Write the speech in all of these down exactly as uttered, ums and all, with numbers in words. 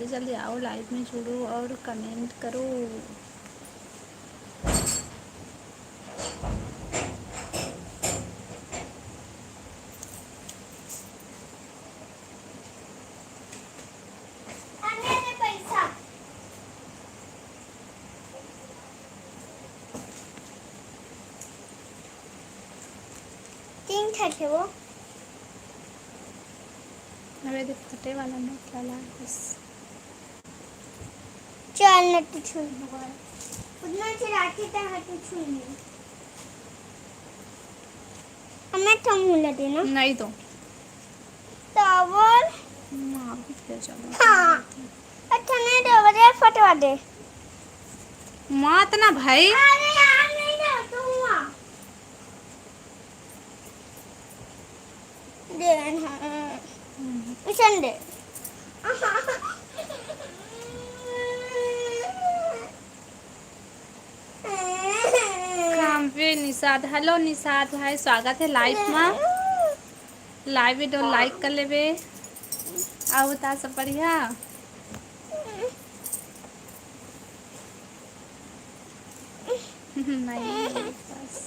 जल्दी आओ, live में जुड़ो और comment करो। तीन ठक हे वो। अबे देख, फटे वाला नोट ला लागिस। चल न, तू छुई। उतना चलाते त हाथ में छुई नहीं। हमें तो मुँह लगे ना। नहीं तो। तो बोल। माँ भी क्या चला। हाँ। अच्छा, नहीं दे, बजे फटवा दे। मात ना भाई। अरे यार, नहीं दे, तू हुआ। दे, हाँ। हम्म। इसन दे। काम पे निषाद। Hello निषाद भाई, स्वागत है live मा। Live video like कर लेबे। अउ बता, सब बढ़िया? नहीं, बस।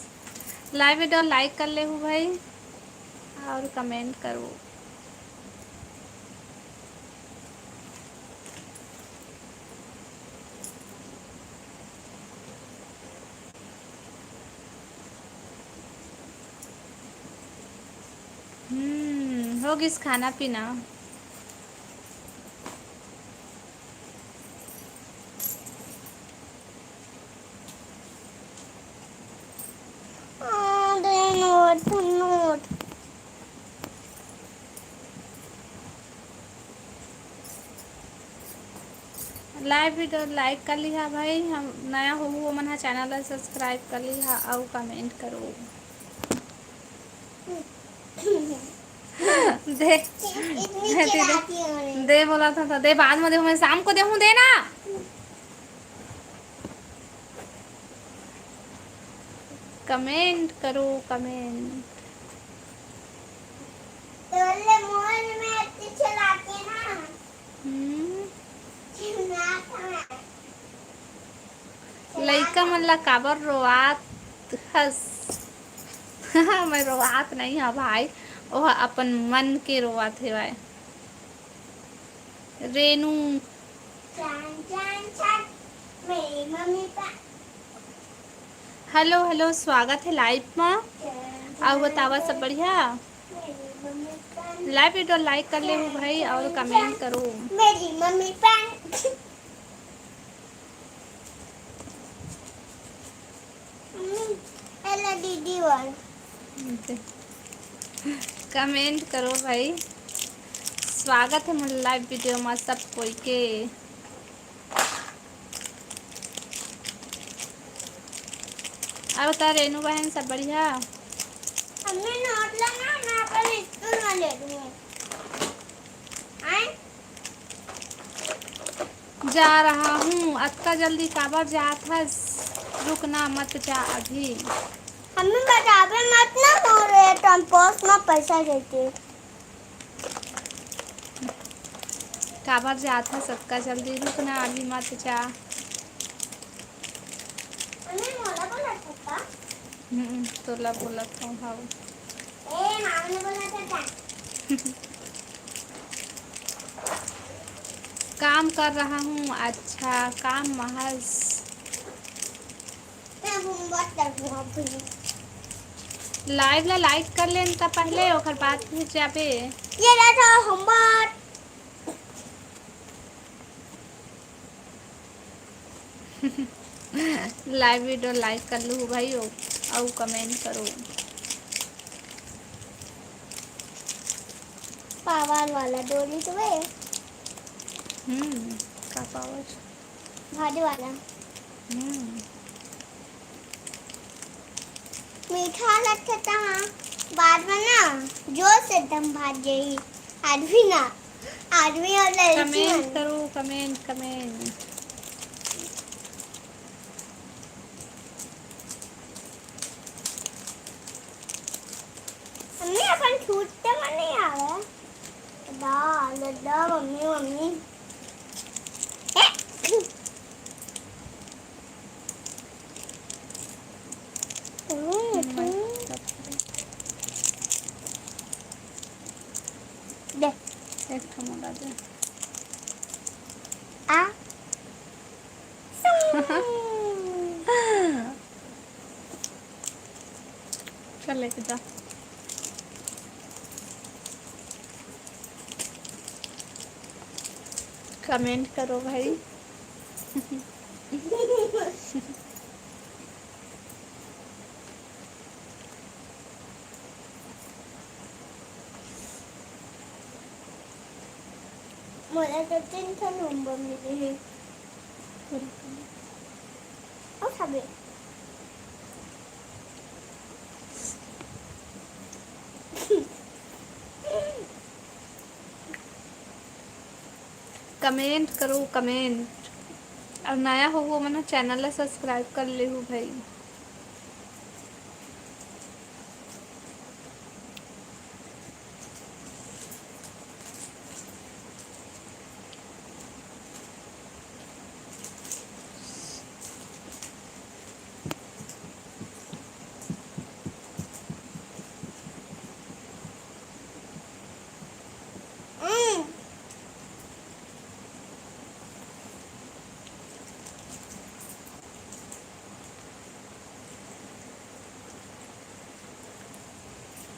Live video like कर लेहू भाई, और comment करो। हम्म, हो गिस खाना पीना। आ, दे note, note. Live video like कर लिहा भाई, हम नया होहू, ओमन ह channel ला subscribe कर लिहा अउ comment करो। दे, इतनी दे, दे, चिढ़ाती हूँ मैं। दे बोला था, था, दे बाद में देहूँ, मैं शाम को देहूँ, दे ना। Comment करो, comment। तोले मोर में अच्छी चलाती ना। हम्म। चिढ़ाता है। लइका मन ला काबर रोवात हस? मैं रोवात नहीं हा भाई, ओह अपन मन के रोवात हेवय। रेनू। चान, चान, चान, मेरी मम्मी का। Hello, hello, स्वागत है live मा। चान, अउ बतावा, सब बढ़िया? मेरी मम्मी का। Live video like कर लेहू भाई और comment करो। मेरी मम्मी का। मम्मी, एला दीदी वाला। Comment करो भाई, स्वागत है मोर live video मा सब कोई के। अउ बता रेनू बहन, सब बढ़िया? हमने नोट ला ना, मैं अपन स्कूल में ले दूँगी। आए? जा रहा हूँ। अतका जल्दी काबर जात हस? रुक ना, मत जा अभी। हमें बताबे मत ना, मोर ए टम्पोस में पैसा देते। काबर जात हस अतका जल्दी? रुक ना, अभी मत जा। हमें मोला बोला था का? हम्म, तोला बोलत हूँ, भाव। ए, माँ ने बोला था क्या? काम कर रहा हूँ। अच्छा, काम महज। मैं homework कर रहा हूँ। Live ला like कर लेन त पहले, ओकर बाद फिर जाबे। ये रहा था homework। Live video like कर लूँ भाई, अउ comment करो। पावर वाला डोली तो है। हम्म, का पावर? भाजी वाला। हम्म। मीठा लगथे त बाद में ना जोर से दम भाग जाई। आदमी ना, आदमी और लड़की comment मन। करो, comment, comment। मम्मी, अपन छूटते मन नहीं आवे। दा, लड्डा, मम्मी, मम्मी। लेके जा। कमेंट करो भाई। मोला तो तीन ठो नंबर मिले हे। अउ सबे। कमेंट करो, कमेंट। अउ नया हो, वो मन चैनल ला सब्सक्राइब कर लेहू भाई।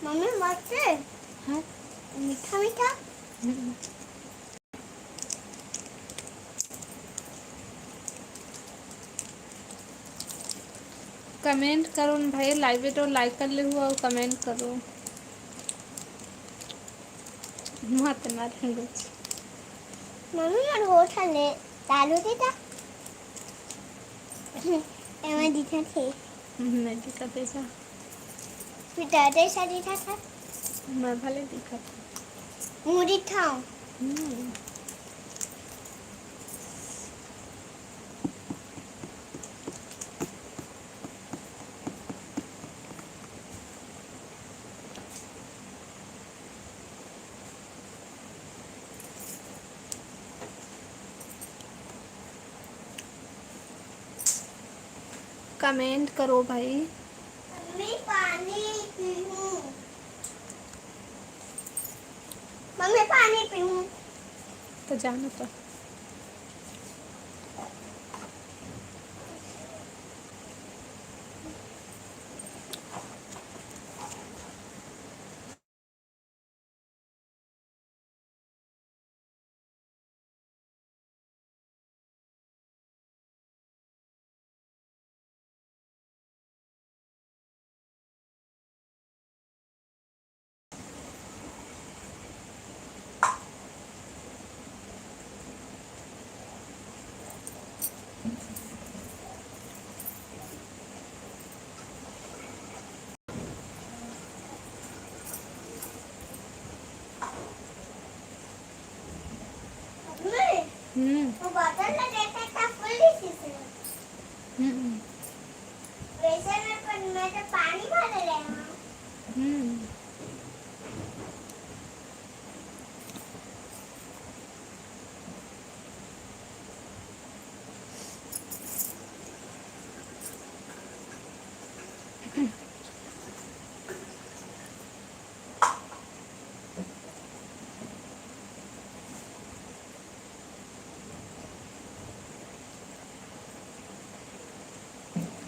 मम्मी, मस्त है। हाँ। मीठा मीठा। हम्म। कमेंट करो न भाई, लाइव वीडियो लाइक कर लेहू अउ कमेंट करो। मत मार लंगोच। मम्मी, मोर होठ ह ले चालू दे ता। एमा दिखत हे। नहीं दिखत हे का? फिर तो ऐसा दिखत हे। मैं भले दिखत हे। मुड़ी ठाव। हम्म। कमेंट करो भाई। मम्मी, पानी पीहूं। मम्मी, पानी पीहूं। तो जाना तो। हम्म। वो बॉटल में देखा था, फुल शीशे। हम्म। वैसे में पर मैं तो पानी भर ले हूँ। हम्म।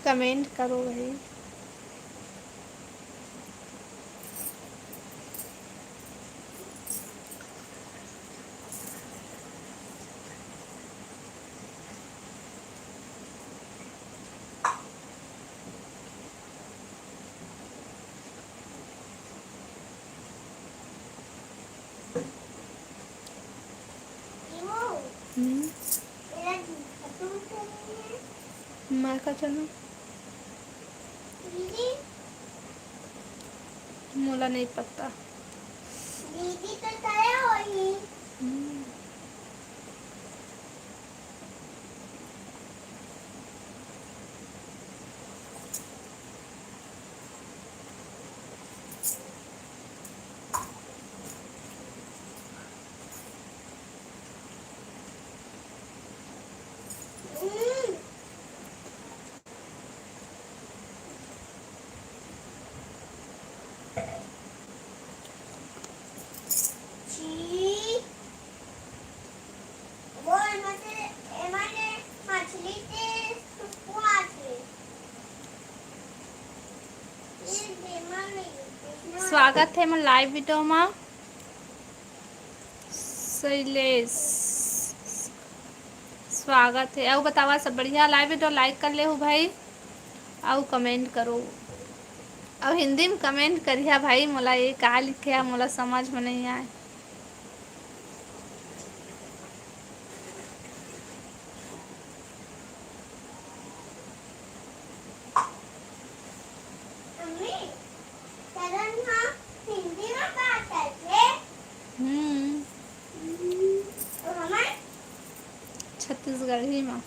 कमेंट करो भाई। हम्म। मैं का चना? मोला नहीं पता। दीदी तो तय होही। हम्म। स्वागत हे मोर live video मा। शैलेश, स्वागत हे। अउ बतावा, सब बढ़िया? Live video like कर लेहू भाई, अउ comment करो, अउ हिंदी में comment करिहा भाई। मोला ये का लिखे हे, मोला समझ में नहीं आए। मम्मी, चलन ह हिंदी में बात करथे। हम्म। हम्म, अउ हमन छत्तीसगढ़ी में।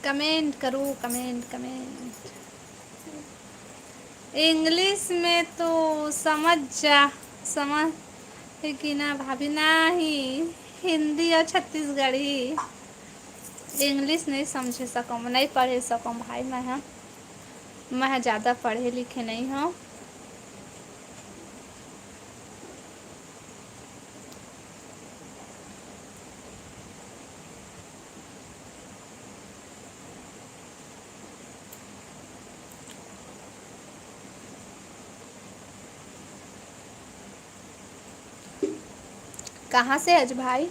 Comment करो, comment, comment। English में तो समझ जा, समझ हे कि ना भाभी? नहीं, हिंदी अउ छत्तीसगढ़ी। English नहीं समझे सकम, नहीं पढ़े सकम भाई। मैं ह, मैं ह ज़्यादा पढ़े लिखे नहीं हूँ। कहाँ से हच भाई?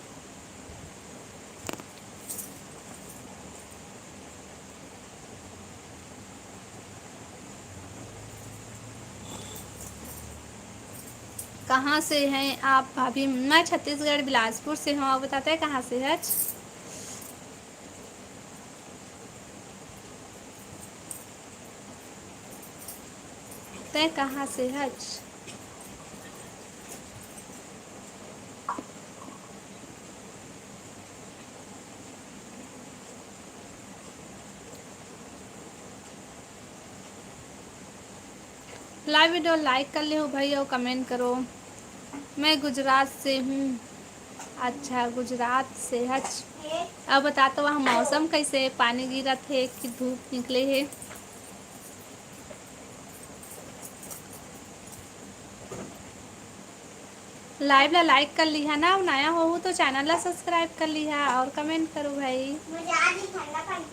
कहाँ से हैं आप भाभी? मैं छत्तीसगढ़ बिलासपुर से हूँ। आप बताते हैं कहाँ से हच? तैं कहाँ से हच? Live video like कर लेहू भाई अउ comment करो। मैं गुजरात से हूँ। अच्छा, गुजरात से हच। अब बता तो, वहाँ मौसम कैसे हे? पानी गिरत हे कि धूप निकले हे? Live ला like कर लिहा ना, अउ नया होहू तो channel ला subscribe कर लिहा अउ comment करो भाई। मुझे आज ही ठंडा पानी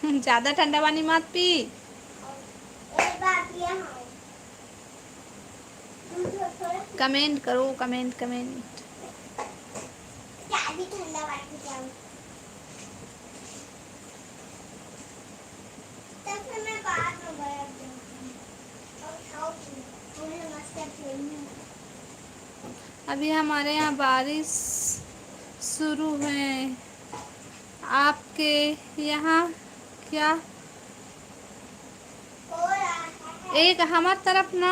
पीना। ज़्यादा ठंडा पानी मत पी। एक बार पिया हूँ। दूध हो थोड़ा। Comment करो, comment, comment। क्या भी ठंडा पानी पिया हूँ। तब फिर मैं बाद में बर्फ दूंगी। और खाओगी। हमने मस्त खेलनी है। अभी हमारे यहाँ बारिश शुरू है। आपके यहाँ क्या एक हमर तरफ ना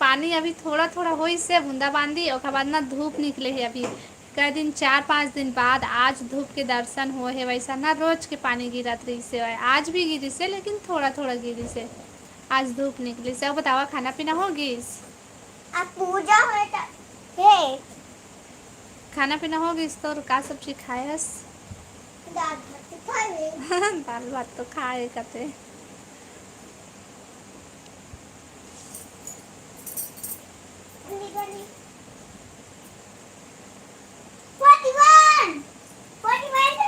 पानी अभी थोड़ा-थोड़ा होइस हे, बूंदाबांदी, ओकर बाद ना धूप निकले हे। अभी कई दिन, चार पाँच दिन बाद आज धूप के दर्शन होए हे। वैसा ना रोज के पानी गिरत रहिस हे, आज भी गिरिस हे, लेकिन थोड़ा-थोड़ा गिरिस हे। आज धूप निकलिस हे। अउ बतावा, खाना पीना हो गिस? अब पूजा होए त हे। खाना पीना हो गिस तोर? का सब्जी खाए हस? दाल भात तो खाए। दाल भात तो खाए कथे। Forty one! Forty one!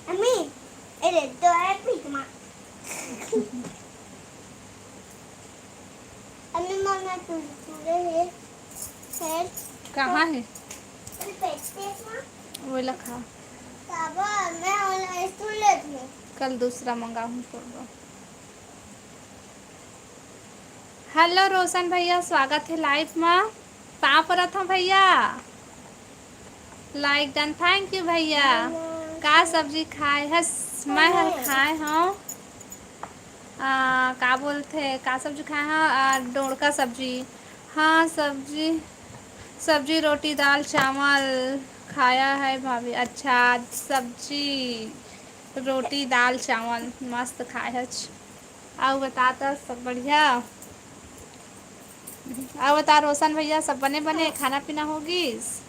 अम्मी, ए रे, तो है पीक मा। अम्मी, मम्मी, तू, तू रे है। है। कहाँ है? अरे, पेट, पेट मा। वो ला खा। बाबा, मैं वाला स्टूल लेती हूँ। कल दूसरा मंगाहूँ तोर बर। Hello रोशन भैया, स्वागत है live मा। पाँव परत हँव भैया। Like done, thank you भैया। का सब्जी खाए हस? मैं ह खाए हँव, आ, का बोलथे, का सब्जी खाए हँव? आ, डोड़का सब्जी। हाँ, सब्जी, सब्जी, रोटी, दाल, चावल खाया है भाभी। अच्छा, सब्जी, रोटी, दाल, चावल मस्त खाए हच। अउ बता त, सब बढ़िया? अउ बता रोशन भैया, सब बने बने, खाना पीना हो गिस?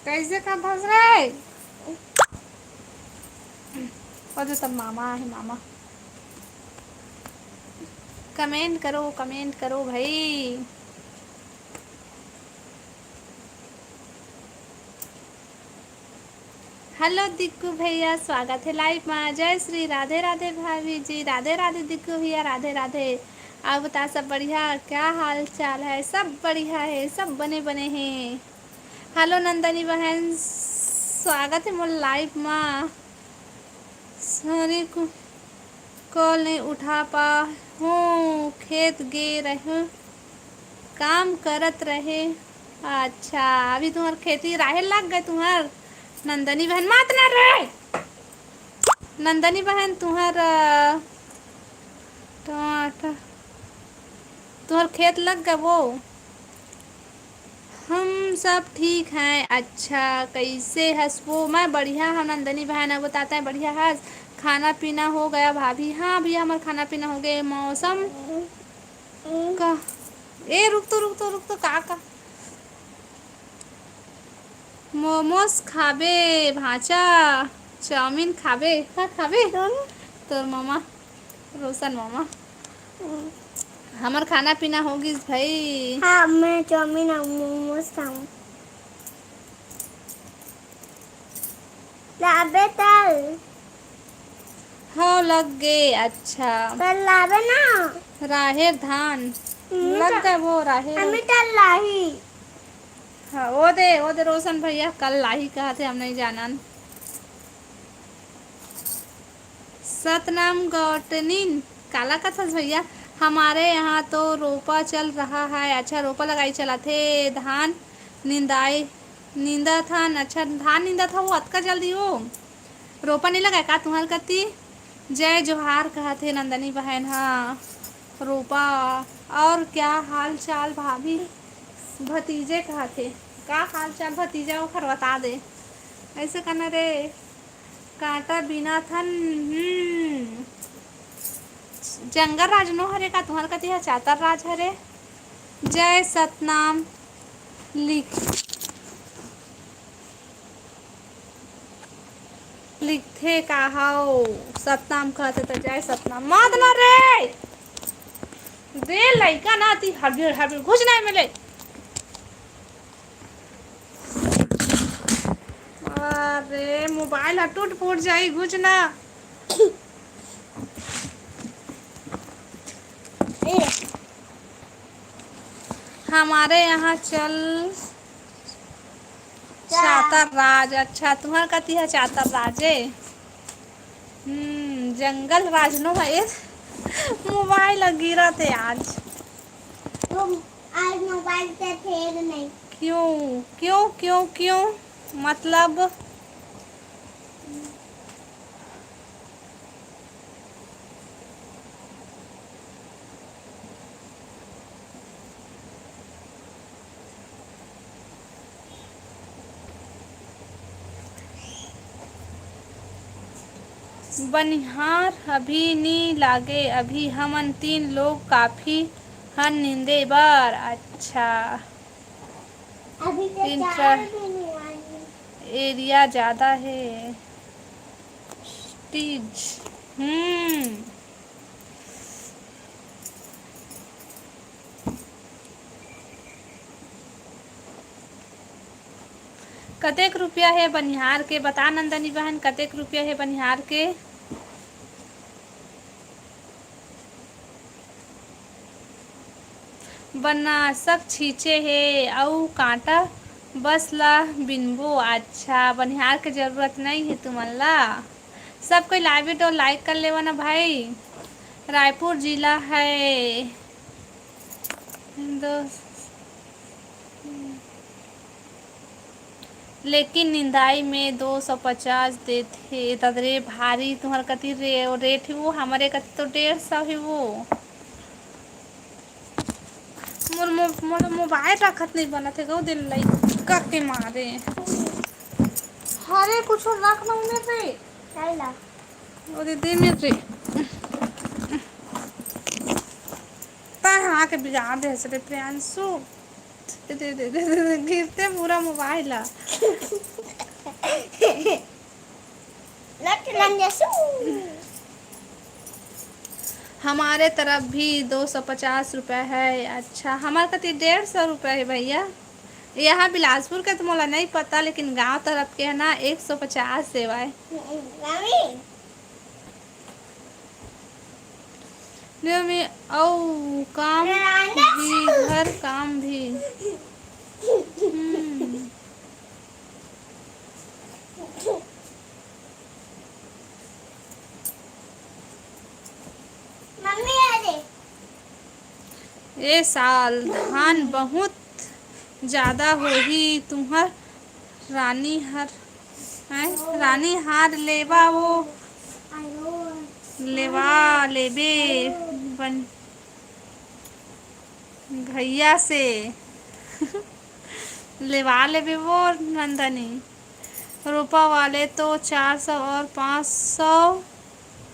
कैसे का फंस रहे? ओ जो तब मामा आहे, मामा। Comment करो, comment करो भाई। हेलो दिक्कू भैया, स्वागत है लाइव मा। जय श्री राधे राधे भाभी जी, राधे राधे दिक्कू भैया, राधे राधे। आप बता, सब बढ़िया? क्या हाल चाल है? सब बढ़िया है, सब बने बने हैं। हेलो नंदनी बहन, स्वागत है मोर लाइव मा। सॉरी को कॉल नहीं उठा पा हूँ, खेत गे रहूँ, काम करत रहे। अच्छा, अभी तुम्हार खेती राहेर लग गए तुम्हार? नंदनी बहन, मत ना रे। नंदनी बहन, तुम्हार, अ, टमाटर, तुम्हार खेत लग गए वो? हम सब ठीक हैं। अच्छा, कैसे हस वो? मैं बढ़िया हूँ नंदनी बहन। अब बताते हैं, बढ़िया हस? खाना पीना हो गया भाभी? हाँ भैया, हमार खाना पीना हो गए। मौसम का, ए, रुक तो, रुक तो, रुक तो, का, का? मोमोज खाबे भांचा, चाउमीन खाबे, का खाबे? चाउमीन? तोर मामा, रोशन मामा। हम्म। हमर खाना पीना हो गिस भाई। हाँ, मैं चाउमीन अउ मोमोज खाऊं। लाबे तल। हो लग गे, अच्छा। तल लाबे ना। राहेर धान। हम्म, लग त-, गए वो राहेर। हमें तल लाही। हाँ, वो दे, वो दे रोशन भैया, कल लाही कहा थे, हम नहीं जानन। सतनाम गौटनिन, काला कथस भैया? हमारे यहाँ तो रोपा चल रहा है। अच्छा, रोपा लगाई चला थे, धान निंदाई, निंदा था न। अच्छा, धान निंदा था वो अतका जल्दी वो? रोपा नहीं लगा का तुम्हार कती? जय जोहार कहत हे नंदनी बहन। हाँ, रोपा। और क्या हाल चाल भाभी? भतीजे कहत हे। का हाल चाल भतीजा, ओखर बता दे। ऐसे कहना रे, कांटा बिना थन। हम्म, जंगल राज नो हरे का तुम्हार कती है, चातर राज हरे। जय सतनाम लिख लिखथे का हव? सतनाम कहथे त जय सतनाम। मत ना रे। दे लइका ना ती हबिड़ हबिड़ घुस नहीं मिले। अरे मोबाइल ह टूट फूट जाई, घुस ना। ए। हमारे यहाँ चल चातर राज। अच्छा, तुम्हार कती है चातर राज है? हम्म, जंगल राज नो है। मोबाइल गिरा थे आज। तुम आज मोबाइल से खेल नहीं। क्यों, क्यों, क्यों, क्यों? मतलब बनिहार अभी नी लागे, अभी हमन तीन लोग काफी हन निंदे बर। अच्छा, अभी तो इंटर चार भी नहीं आई। एरिया ज्यादा है। स्टीज। हम्म। कतेक रुपया हे बनिहार के? बता नंदनी बहन, कतेक रुपया हे बनिहार के? बनासक छींचे हे अउ कांटा बस ला बिनबो। अच्छा, बनिहार के जरूरत नहीं है तुमन ला। सब कोई लाइव वीडियो लाइक कर लेवा ना भाई। रायपुर जिला है। दो, लेकिन निंदाई में दो सौ पचास देथे। ददरे भारी तुहर कति रे-, रेट ही वो, हमरे कति तो डेढ़ सौ ही वो। मोर मो-, मोर मोबाइल रखत नहीं बनत है गो, दिल लइका के मारे। हरे कुछ रख ना मेरे। काहे ला? ओ दीदी मेरे। तैं हाँ के बिगाड़ दे हस रे प्रियांशु। दे, दे, दे, दे, दे, गिरते पूरा मोबाइल ला। लट लंजसू। हमारे तरफ भी दो सौ पचास रुपये है। अच्छा, हमारे कति डेढ़ सौ रुपये है भैया। यहाँ बिलासपुर के तो मोला नहीं पता, लेकिन गांव तरफ के है ना, एक सौ पचास सेवा है। मम्मी। नहीं, मम्मी, अउ काम भी, घर काम भी। हम्म। मम्मी, आ दे। ए साल धान बहुत ज्यादा होही, तुंहर रानी हर, हैं? रानी हार लेवा वो, लेवा लेबे बन भैया से। लेवा लेबे वो नंदनी। रोपा वाले तो चार सौ और पाँच सौ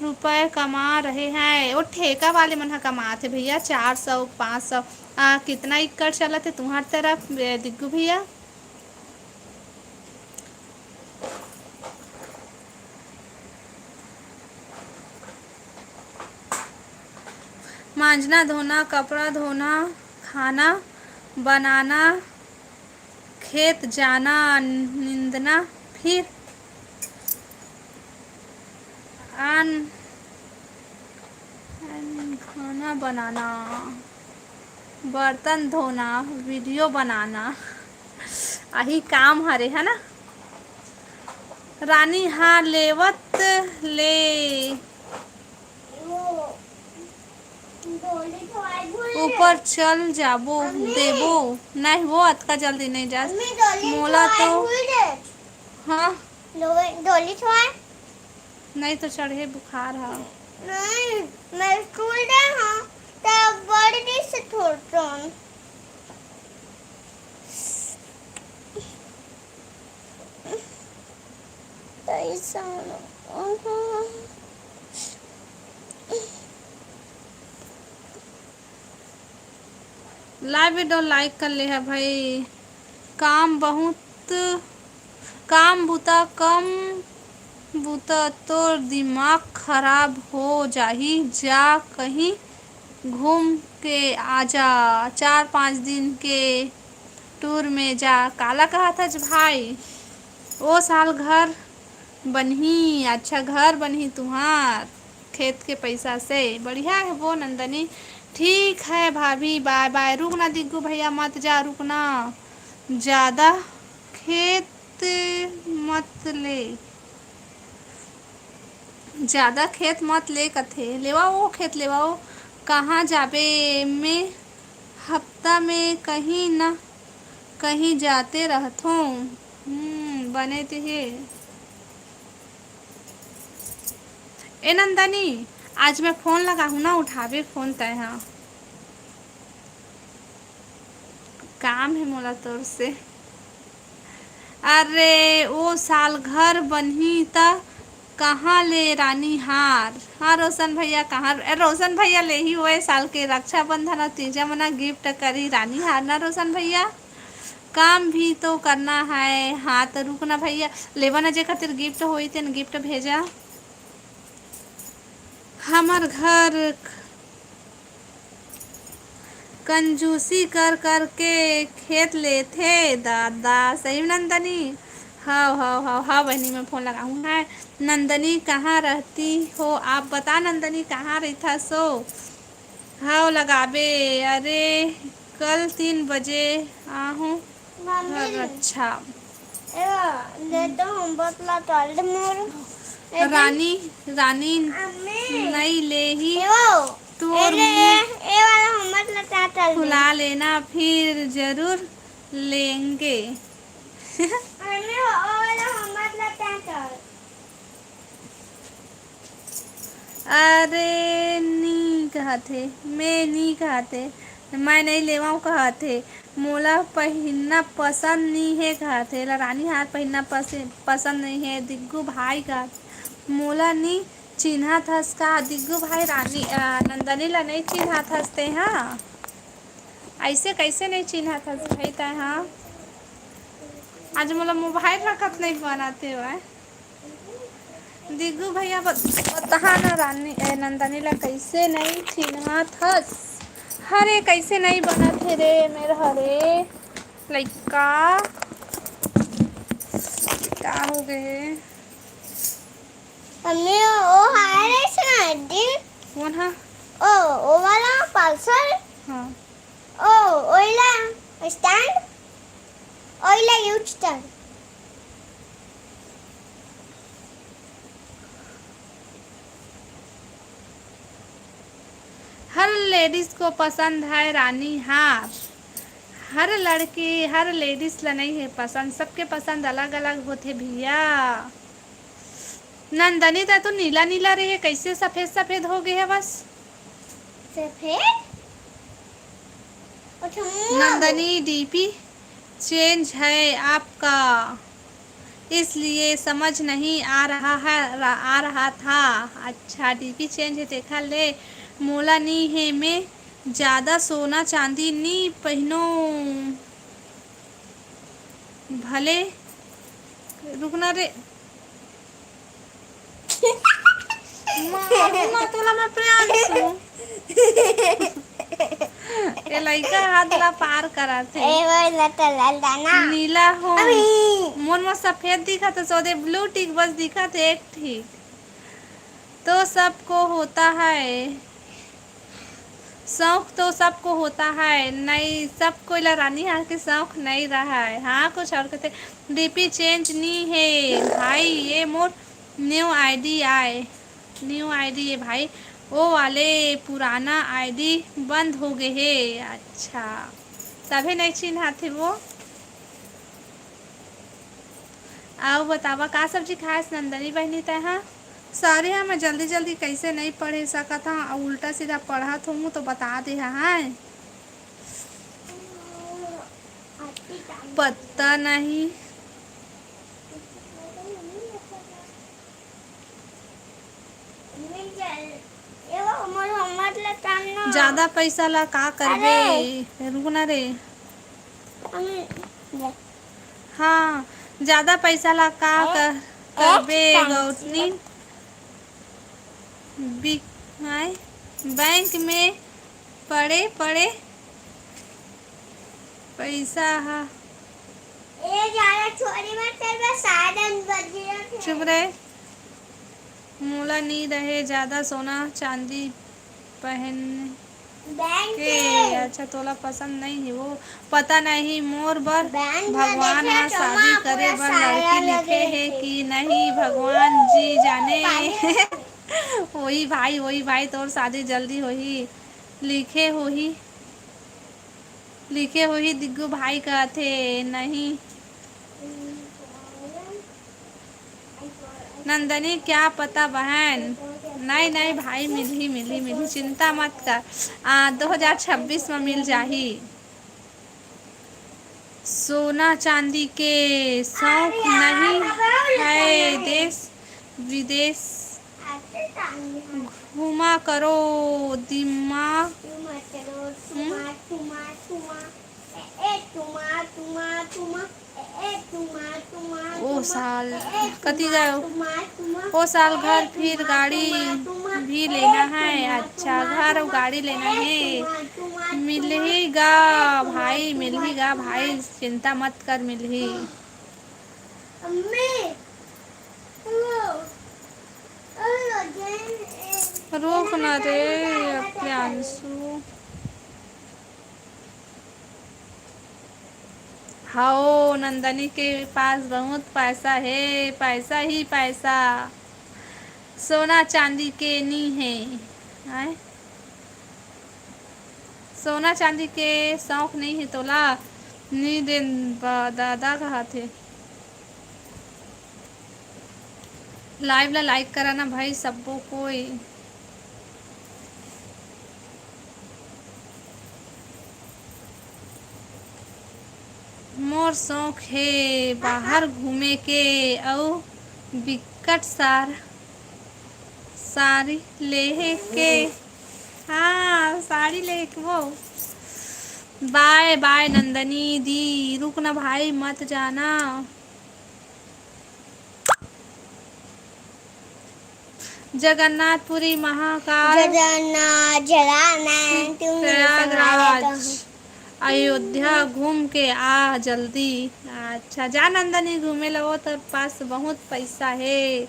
रुपए कमा रहे हैं। वो ठेका वाले मन ह कमात हे भैया, चार सौ, पाँच सौ। आ, कितना एकड़ चलत हे तुम्हार तरफ, ए, दिग्गू भैया? मांजना धोना, कपड़ा धोना, खाना बनाना, खेत जाना, निंदना, फिर आन, आन खाना बनाना, बर्तन धोना, वीडियो बनाना, आही काम हरे, है ना? रानी हा लेवत ले। ऊपर चल जाबो, देबो। नहीं, वो अतका जल्दी नहीं जास। मोला तो, हाँ। डोली छुआ। नहीं तो चढ़े बुखार हा। नहीं, मैं स्कूल गए हाँ, तब बड़ी से थोड़तन। लाइव वीडियो लाइक कर ले है भाई। काम बहुत, काम बुता कम, बुता तोर दिमाग खराब हो जाही। जा कहीं घूम के आ जा, चार पाँच दिन के टूर में जा। काला कहत हच भाई? ओ साल घर बनही, अच्छा घर बनही तुहार खेत के पैसा से। बढ़िया है वो नंदनी। ठीक है भाभी, बाय बाय। रुक ना दिग्गू भैया, मत जा, रुक ना। ज्यादा खेत मत ले, ज्यादा खेत मत ले कथे। लेवा वो खेत लेवा वो, कहाँ जाबे? मैं हफ्ता में कहीं ना कहीं जाते रहथों। हम्म, बने ते हे। ए नंदनी, आज मैं फोन लगाहूँ ना, उठाबे फोन तय हा। काम हे मोला तोर से। अरे, ओ साल घर बनही त कहाँ ले रानी हार? हाँ, रोशन भैया, कहाँ, ए, रोशन भैया ले ही ओए साल के रक्षाबंधन अउ तीजा मना गिफ्ट करी रानी हार ना, रोशन भैया? काम भी तो करना है। हाँ, तो रुक ना भैया, लेवा ना, जे खातिर गिफ्ट होई, तेन गिफ्ट भेजा। हमर घर कंजूसी कर कर के खेत लेथे दादा। सही में नंदनी? हव, हव, हव, हव बहिनी, मैं फोन लगाहूँ है। नंदनी, कहाँ रहती हो आप? बता नंदनी, कहाँ रहिथा सो? हव लगाबे। अरे, कल तीन बजे आहूँ। मम्मी। अच्छा। एवा, ले तो होमवर्क ला कर दे मोर। रानी, रानी अम्मी। नहीं लेही। एवा, तोर ए ले, मुंह ए वाला होमवर्क ला कर दे। फुला लेना, फिर जरूर लेंगे। अम्मी, ओ वाला होमवर्क ला कर दे। अरे नी कहत हे, मैं नी कहत हे, मैं नइ लेवंव कहत हे। मोला पहिनना पसंद नी हे कहत हे। एला रानी हार पहिनना पस-, पसंद नइ हे। दिग्गू भाई कहत, मोला नी चिन्हत हस का? दिग्गू भाई रानी, अ, नंदनी ला नइ चिन्हत हस ते, हाँ? अइसे कइसे नइ चिन्हत हस भाई तैं, हाँ? आज मोला मोबाइल रखत नइ बनत हे वय। दिग्गू भैया बत-, बताहा ना रानी, ए, नंदनी ला कइसे नइ चिन्हत हस? हरे, कइसे नइ बनत हे रे मेर हरे? लइका, का हो गए? मम्मी, ओ हाय रे सुना दिन। कौन हा? ओ, ओ वाला पार्सल। हाँ। ओ, ओइला स्टैंड, ओइला यूज स्टैंड। हर लेडीज को पसंद है रानी हार। हर लड़की, हर लेडीज ला नहीं है पसंद, सबके पसंद अलग-अलग होथे भैया। नंदनी, त तो नीला नीला रहे, कैसे सफेद सफेद हो गए है बस? सफेद? अच्छा, मुंह। नंदनी, डीपी चेंज है आपका, इसलिए समझ नहीं आ रहा है, आ रहा था। अच्छा, डीपी चेंज है, देखा ले। मोला नी है, मैं ज्यादा सोना चांदी नी पहनो। भले, रुकना रे। माँ, माँ, तोला मैं प्रियांशु। ए लइका हाथ ला पार कराथे। ए, वो ला तो लाल दाना। नीला हो। अभी। मोर में सफेद दिखत हे, सोदे ब्लू टिक बस दिखत हे, एक ठीक। तो सबको होता है। शौक तो सबको होता है, नहीं, सब कोई ला रानी हार के शौक नहीं रहा है। हाँ, कुछ और कहते, डीपी चेंज नहीं है भाई, ये मोर न्यू आईडी आए, न्यू आईडी है भाई, वो वाले पुराना आईडी बंद हो गए है। अच्छा, तभे नहीं चिन्हाथे वो। अउ बतावा, का सब्जी खायस नंदनी बहिनी तैं हा? सॉरी हा, मैं जल्दी जल्दी कइसे नइ पढ़े सकत हंव अउ उल्टा सीधा पढ़त होहूँ तो बता दे हा, हैं? पता नहीं। ज्यादा पैसा ला का करबे? अरे। रुक ना रे। हाँ, ज्यादा पैसा ला का कर, करबे गौतनी? बि-, आय, बैंक में पड़े पड़े पैसा हा। ए, ज्यादा चोरी मत करबे, साधन बज रहा है। चुप रहे। मोला नी रहे ज्यादा सोना चांदी पहन के। अच्छा, तोला पसंद नहीं है वो, पता नहीं मोर बर भगवान हा शादी करे बर लड़की लिखे है कि नहीं, भगवान जी जाने। वही भाई, वही भाई, तोर शादी जल्दी होही, लिखे होही। लिखे होही दिग्गू भाई कथे नहीं। नंदनी, क्या पता बहन। नहीं, नहीं भाई, मिलही, मिलही, मिलही, चिंता मत कर। आ, दो हज़ार छब्बीस में मिल जाही। सोना चांदी के शौक नहीं है, देश विदेश घूमा करो दिमाग। हम्म? ओ साल कति गए? ओ साल घर फिर गाड़ी भी लेना है। अच्छा, घर और गाड़ी लेना है। मिलही गा भाई, मिलही गा भाई, चिंता मत कर, मिलही। रुक ना रे प्रियांशु। हाओ, नंदनी के पास बहुत पैसा हे, पैसा ही पैसा, सोना चांदी के नी हे। आय? सोना चांदी के शौक नहीं है तोला, नी देन दादा कहत हे। Live ला like करा ना भाई सब्बो कोई। मोर शौक हे बाहर घूमे के अउ बिकट सार साड़ी लेहे के। हाँ, साड़ी लेहे के वो। Bye bye नंदनी दी, रुक ना भाई, मत जाना। जगन्नाथपुरी महाकाल जगन्नाथ, जगन्नाथ, तुम प्रयागराज। अयोध्या घूम के आ जल्दी। अच्छा, जा नंदनी घूमे ला, वो तोर पास बहुत पैसा हे।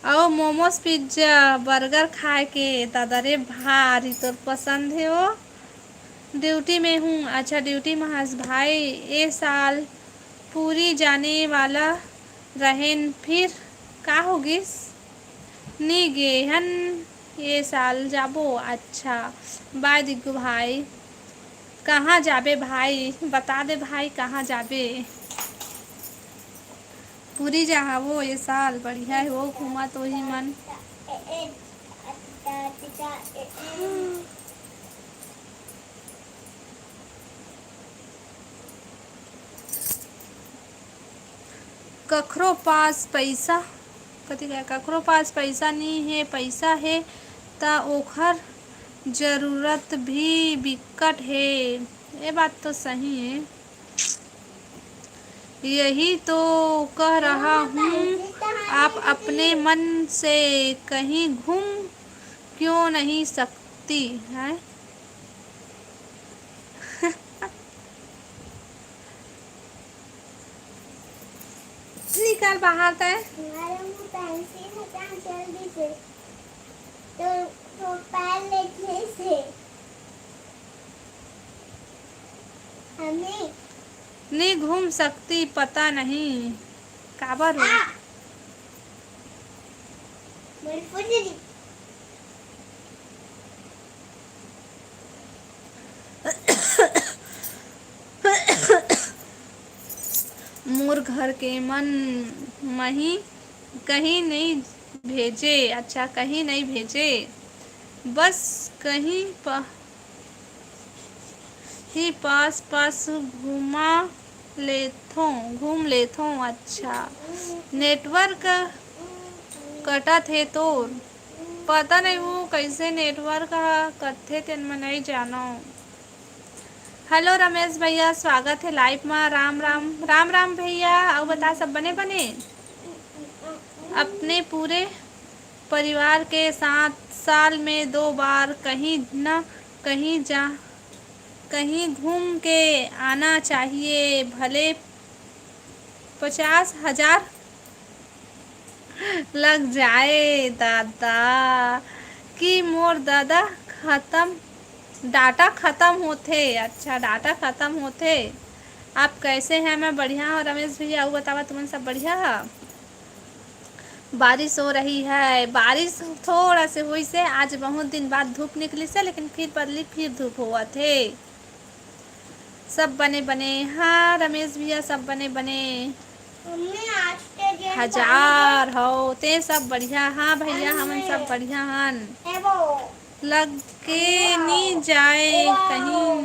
अउ मोमोज, पिज्जा, बर्गर खाए के दादा रे, भारी तोर पसंद हे वो। ड्यूटी में हूँ। अच्छा, ड्यूटी में हस भाई। ए साल पूरी जाने वाला रहेन, फिर का होगिस? नी गेहन, ए साल जाबो। अच्छा, बाय दिग्गू भाई। कहाँ जाबे भाई, बता दे भाई, कहाँ जाबे? पूरी जाबो ए साल, बढ़िया हे वो, घूमा तो ही मन। कखरो पास पैसा, कथी कहे, कखरो पास पैसा नी हे, पैसा हे त ओखर जरूरत भी बिकट हे। ये बात तो सही हे। यही तो कह रहा हूँ, आप अपने मन से कहीं घूम क्यों नहीं सकती हैं? निकल बाहर तैं। हमारे मुंह पेंसिल है, कहाँ जल्दी से? तो, तो पैर लेके से। हमें नी घूम सकती, पता नहीं काबर हो। आ! मेरी फुलझड़ी। मोर घर के मन मही कहीं नहीं भेजे। अच्छा, कहीं नहीं भेजे, बस कहीं प-, ही पास पास घूमा लेथों, घूम लेथों। अच्छा, network कटत हे तोर। पता नहीं वो कैसे network ह कटथे, तेन मैं नहीं जानव। Hello रमेश भैया, स्वागत हे live मा। राम राम। राम राम भैया, अउ बता, सब बने बने? अपने पूरे परिवार के साथ साल में दो बार कहीं न कहीं जा, कहीं घूम के आना चाहिए, भले पचास हजार लग जाए दादा। कि मोर दादा खतम, data खतम होथे। अच्छा, data खतम होथे। आप कैसे हैं? मैं बढ़िया हूँ रमेश भैया, अउ बतावा, तुमन सब बढ़िया ह? बारिश हो रही है, बारिश थोड़ा से होइस हे, आज बहुत दिन बाद धूप निकलिस हे, लेकिन फिर बदली, फिर धूप होवत हे। सब बने बने, हाँ रमेश भैया, सब बने बने। मम्मी, आज के दिन हजार हो, ते सब बढ़िया? हाँ भैया, हमन सब बढ़िया हन। ए वो। लग के नी जाए कहीं।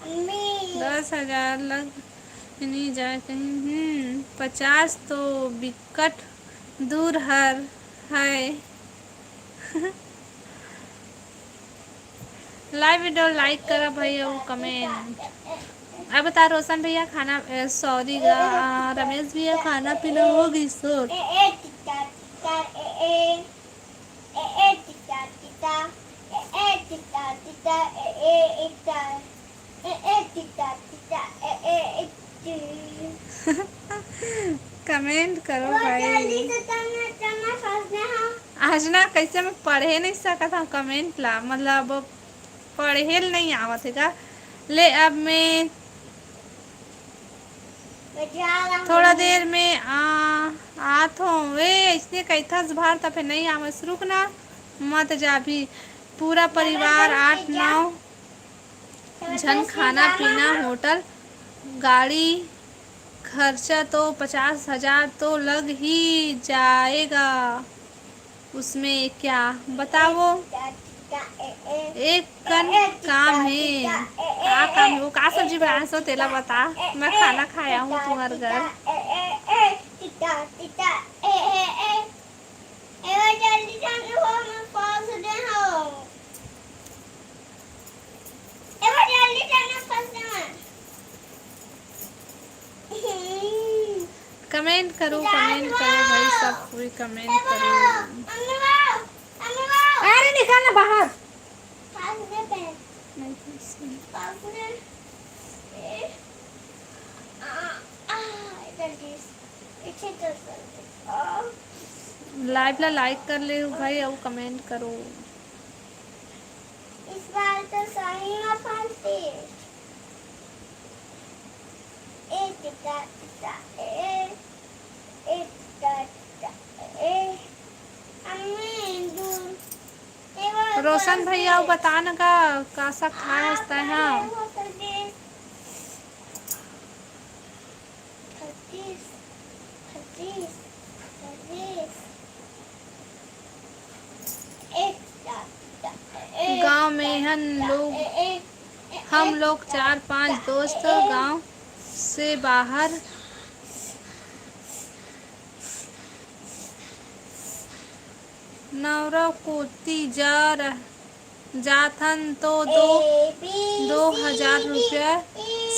मम्मी। दस हजार लग नी जाए कहीं। हम्म, पचास तो बिकट दूर हर है। Live video like करा भाई अउ comment। अब बता रोशन भैया खाना, ए, sorry गा, आ, रमेश भैया खाना पीना हो गई सोर। Comment करो भाई। आज ना कैसे मैं पढ़े नहीं सकत हूँ comment ला, मतलब पढ़े ल नहीं आवत हे का। ले अब मैं थोड़ा देर में आ, आत हूँ। वे इसने कैथस भर तब नहीं आवस, रुक ना, मत जा भी। पूरा परिवार आठ नौ झन, खाना पीना होटल, गाड़ी खर्चा तो पचास हजार तो लग ही जाएगा। उसमें क्या बताओ, एक कन काम हे। का काम हे? वो का सब्जी बनाए सो तेला बता, मैं खाना खाया हूँ तुम्हारे घर। Comment करो, comment करो भाई, सब कोई comment करो। अरे निकल ना बाहर। बाप रे। ए, आ, आ, जल्दी से। पीछे चल, चल, चल। आ। Live ला like कर लेहू भाई, अउ comment करो। इस बार तो सही में फंसती। ए, टिका, टिका, ए, ए, टिका, टिका, ए। अम्मी, दूर। रोशन भैया, अउ बता न का, का सा खाए हस तैं हा? गांव में हन लोग, हम लोग चार पांच दोस्त गांव से बाहर। नवरा कोती जा रह-, जाथन तो दो, दो हजार रुपया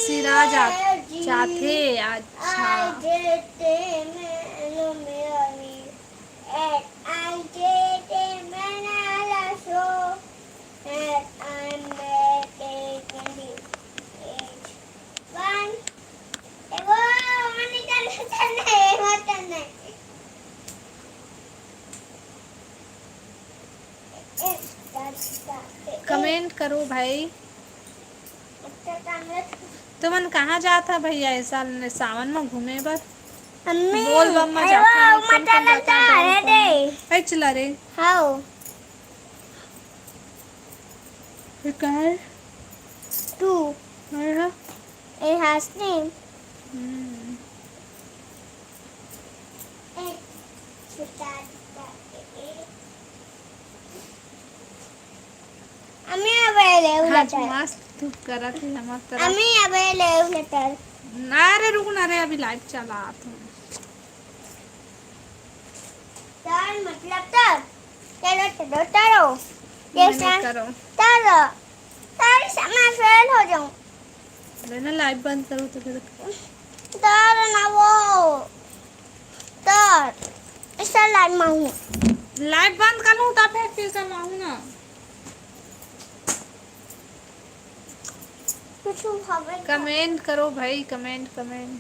सिरा जा-, जाथे। अच्छा। Comment करो भाई। तुमन कहाँ जात हा भैया, ए साल सावन में घूमे बर? अम्मी, बोल बम में अरे जात हा, वो कोन कोन मटन जात हा, अंडा है कौन दे। कौन? ए, चला रे। हाओ। ये का है? तू। हाँ, हाँ। ए, हंस नहीं। हम्म। ए, छुटा, छुटा, ए, ए। अम्मी, अब ये ले आज उलटा। मस्त धूप करत हे, मस्त तरह। अम्मी, अब ये ले उलटा। ना रे, रुक ना रे, अभी live चलात हूँ। तर मतलब तर। चलो, चलो, तरो। मैं नहीं जैसा करूँ। तरो। तारी से मैं फेल हो जाऊँ। अरे ना, live बंद करो तो फिर। तर ना वो। तर। इस तरह live में हूँ। Live बंद कर लूँ, तब फिर, फिर से लाऊँ ना। कुछ हवे का? Comment करो भाई, comment, comment।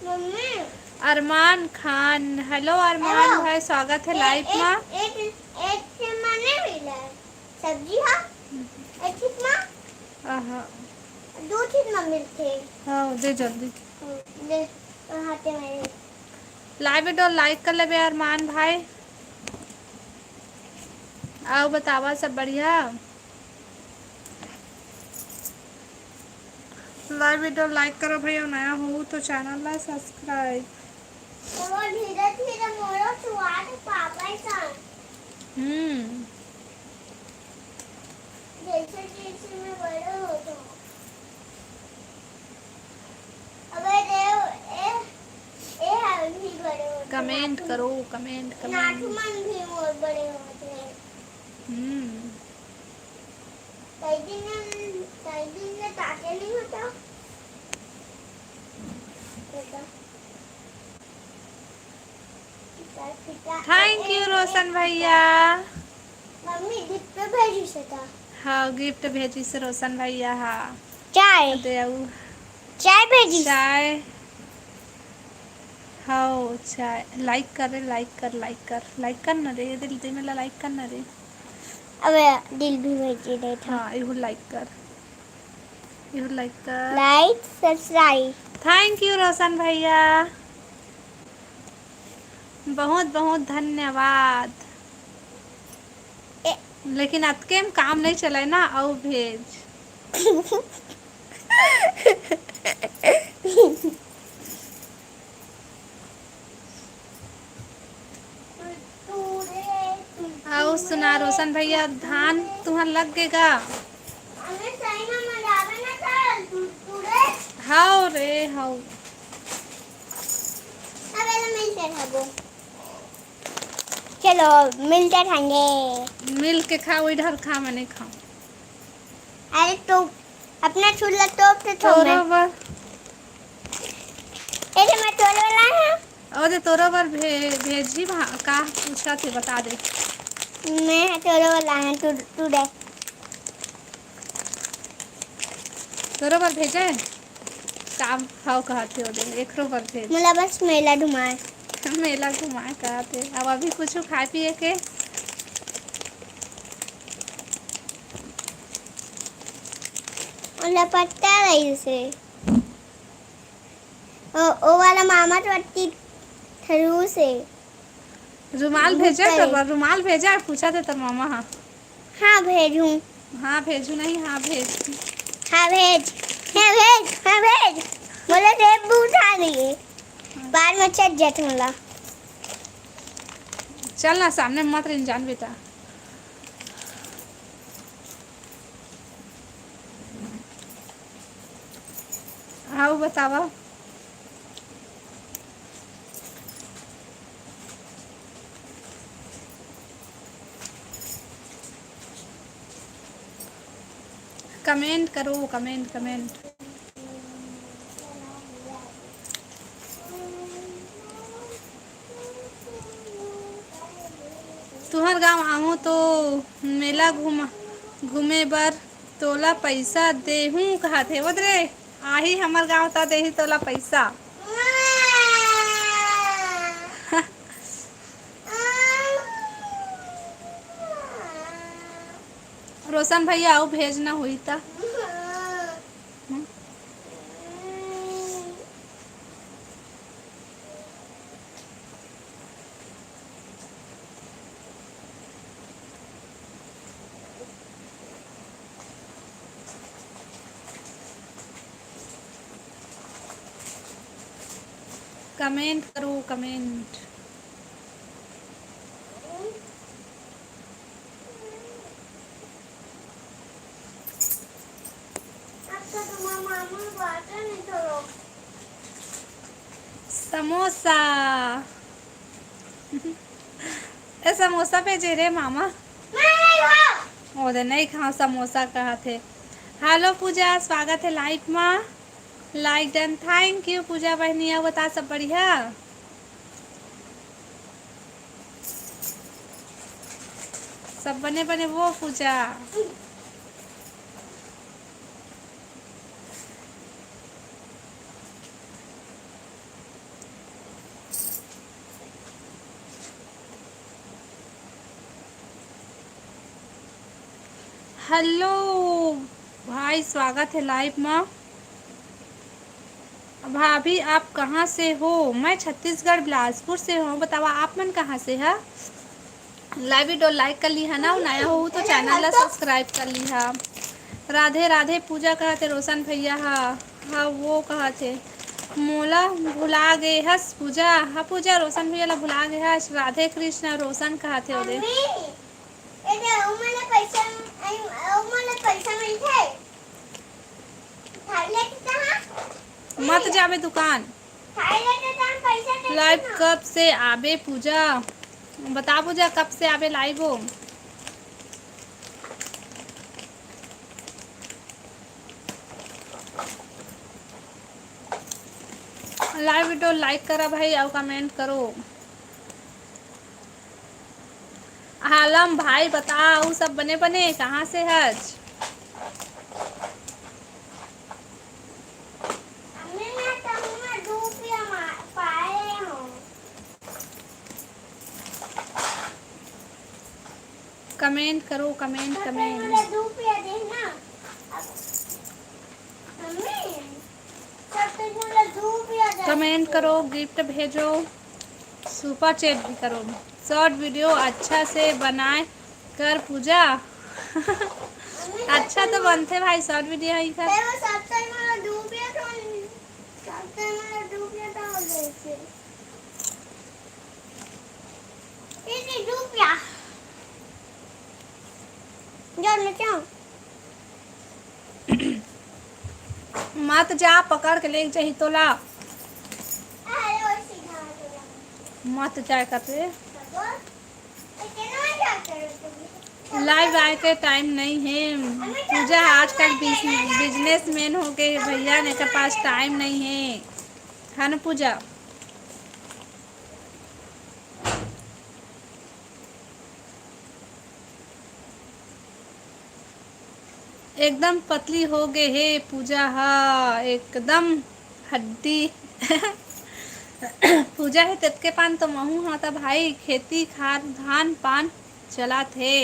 मम्मी। अरमान खान, hello अरमान hello। भाई, स्वागत है ए-, live ए-, मा। एक, एक से मने मिला है। सब्जी हा? हम्म। एक चीज मा? आहा। दो चीज मा मिलथे। हाँ, दे जल्दी। हम्म, दे, हाथे में। Live video like कर लेबे अरमान भाई। अउ बतावा, सब बढ़िया? Live video like करो भैया, नया हो तो channel ला subscribe। वो धीरे धीरे मोरो चुआ के पापा का। हम्म। जैसे जैसे मैं बड़ो हो जाऊँ। अबे देव, ए, ए, हम भी बड़े होते हैं। Comment करो, comment, comment। नाटू मन भी मोर बड़े होते हैं। हम्म। कई दिन में, कई दिन में ताके नहीं होता। बेटा। Thank you रोशन भैया। मम्मी gift भेजिस हे का? हाँ, gift भेजिस हे रोशन भैया, हाँ। चाय। दे आऊ। चाय भेजिस? चाय। हाँ, चाय। Like कर रे, like कर, like कर, like कर ना रे, दिल दे मेला like कर ना रे। अबे दिल भी भेज देता। हाँ, इहू like कर। इहू like कर। Like, subscribe। Thank you रोशन भैया, बहुत बहुत धन्यवाद। ए- लेकिन अतके में काम नहीं चले ना, अउ भेज। अउ सुना रोशन भैया, धान तुहर लग गे गा? हव रे, हव। चलो, मिलते खाएंगे। मिल के खा, वही ढर खा, मैं नहीं खाऊं। अरे तो अपना चूल्हा तोप तो थोड़ा। तोरा बर। ए, मैं तोड़ वाला। ओ दे, तोरो बर भे-, भेजी भा-, का पूछत हे, बता दे। मैं ह तोरो बर लाए हंव, तू, तू दे। तोरो बर भेजे? का भाव कहत हे, ओ दे, एकरो बर भेज। मोला बस मेला घुमाए। मेला घुमाए कहत हे। अब अभी कुछ खाए पिए के? ओला पत्ता रहिस हे। ओ, ओ वाला मामा तो अति खड़ूस हे। रुमाल बहुत भेजे करे। तोर बर, रुमाल भेजे, पूछत हे तोर मामा ह। हाँ, भेजूँ। हाँ, भेजू नहीं, हाँ, भेज। हाँ, भेज। हाँ, भेज। हाँ, भेज। बोले, "देव बूढ़ा नहीं है।" बाद में चट जात मोला। चल ना, सामने मत रहिन जान बेटा। अउ बतावा। Comment करो, comment, comment। तुहर गांव आहूं तो मेला घूम-, घूमे बर तोला पइसा देहूं कहत हे। ओ दे रे, आही हमर गांव त देही तोला पइसा। रोशन भैया, अउ भेजना होही त। हम्म। Comment करो, comment। समोसा। ए, समोसा भेजे रे मामा। ओ दे, नहीं खाओ समोसा कहत हे। Hello पूजा, स्वागत हे live मा। Like done, thank you पूजा बहिनी। अउ बता, सब बढ़िया? सब बने बने वो पूजा। Hello भाई, स्वागत हे live मा। भाभी, आप कहाँ से हो? मैं छत्तीसगढ़ बिलासपुर से हूँ। बतावा, आप मन कहाँ से ह? Live video like कर लीहा ना, नया हो तो channel ला subscribe कर लीहा। राधे राधे पूजा कहत हे रोशन भैया ह। हाँ, वो कहत हे, मोला भुला गे हस पूजा। हाँ पूजा, रोशन भैया ला भुला गे हस। राधे कृष्ण, रोशन कहत हे ओ दे। मम्मी, ए दे, ओ मोला पैसा, ए, ओ मोला पैसा मिलथे। थाली लेके कहाँ? मत जाबे दुकान। थाली लेके कहाँ पैसा देथे live ना? कब से आबे पूजा? बता पूजा, कब से आबे live हो? Live video like करा भाई, अउ comment करो। आलम भाई, बता, अउ सब बने बने, कहाँ से हच? मम्मी, मैं तहूँ में दू रुपया मा-, पाए हूँ। Comment करो, comment, comment। मोला दू रुपया दे ना। अब मम्मी, सब तो मोला दू रुपया दे। Comment करो, gift भेजो, super chat भी करो। Short video अच्छा से बनाए कर पूजा। मम्मी, अच्छा तो बनथे भाई, short video है इधर। ए, वो सब तो मोला दू रुपया तो, सब तो मोला दू रुपया तो हो गए थे। तीस रुपया। जो लेते हो। मत जा, पकड़ के लेके जाही तोला। अरे, वो सीधा तोला। मत जाए करते। Live आए के time नहीं है। पूजा आजकल बिज-, businessman हो गए भैया, एकर पास time नहीं है। है ना पूजा? एकदम पतली हो गे हे पूजा ह, एकदम हड्डी। पूजा हे तेतके पान तो महू ह त भाई, खेती खार धान पान चलात हे।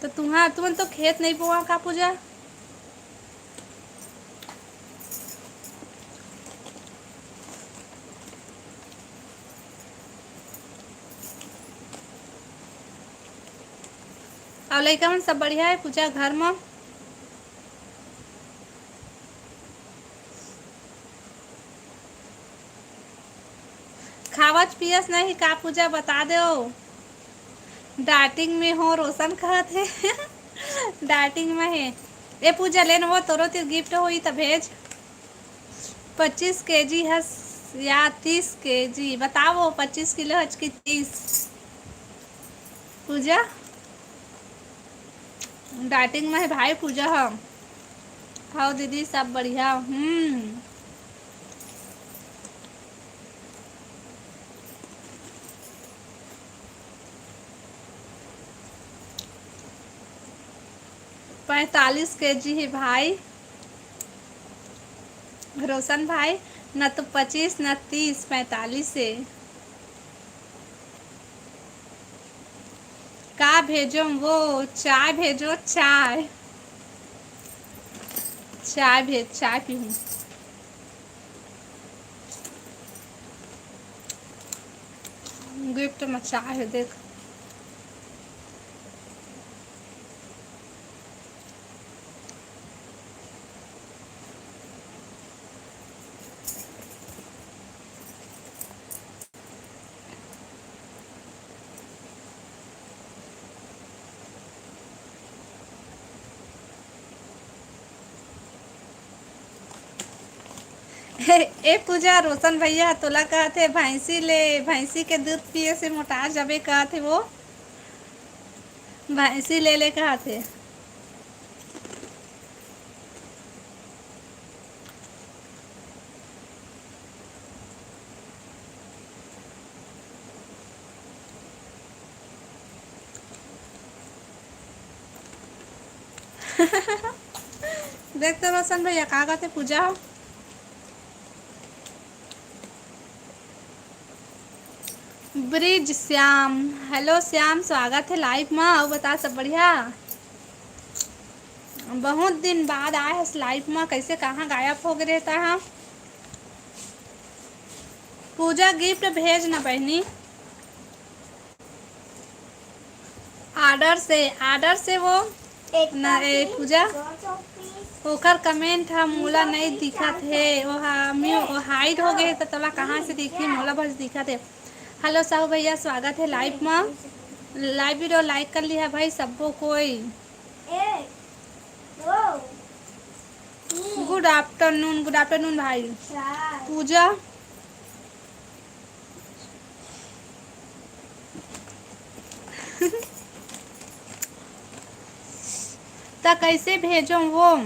तो तुहा, तुमन तो खेत नहीं बोआ का पूजा? अउ लइका मन सब बढ़िया हे पूजा घर म? खावत पियस नहीं का पूजा, बता देव। डाइटिंग में हो, रोशन कहत हे। डाइटिंग में हे। ए पूजा, लेन वो तोरो तीर गिफ्ट होई त भेज। पच्चीस केजी हस या तीस केजी, बताओ, पच्चीस किलो हच कि तीस? पूजा, डाइटिंग में हे भाई पूजा ह। हव दीदी, सब बढ़िया। हम्म। पैंतालीस केजी हे भाई रोशन भाई, न तो पच्चीस, न तीस, पैंतालीस हे। का भेजो वो? चाय भेजो, चाय। चाय भेज, चाय पीहूँ। गिफ्ट में चाय हे, देख। ए पूजा, रोशन भैया तोला कहत हे, भैंसी ले, भैंसी के दूध पिए से मोटा जाबे कहत हे वो। भैंसी ले ले कहत हे। देख तो रोशन भैया, का कहते पूजा हो? ब्रिज श्याम, हेलो श्याम, स्वागत है लाइव मा। अउ बता, सब बढ़िया? बहुत दिन बाद आए हस लाइव मा, कैसे, कहाँ गायब हो गए रहता है? पूजा गिफ्ट भेज ना बहनी। ऑर्डर से, ऑर्डर से वो एक ना, ए, काफी, पूजा, दो चौपीस, ओकर कमेंट ह मोला नई दिखत हे, वो ह म्यू-, वो हाइड हो गए हे, त तोला कहाँ से दिखी? मोला बस दिखत हे। हेलो साहू भैया, स्वागत है लाइव मा। लाइव वीडियो लाइक कर लिहा भाई सबो कोई। एक, दो, तीन, गुड आफ्टरनून, गुड आफ्टरनून भाई। चार। पूजा। त कैसे भेजो वो?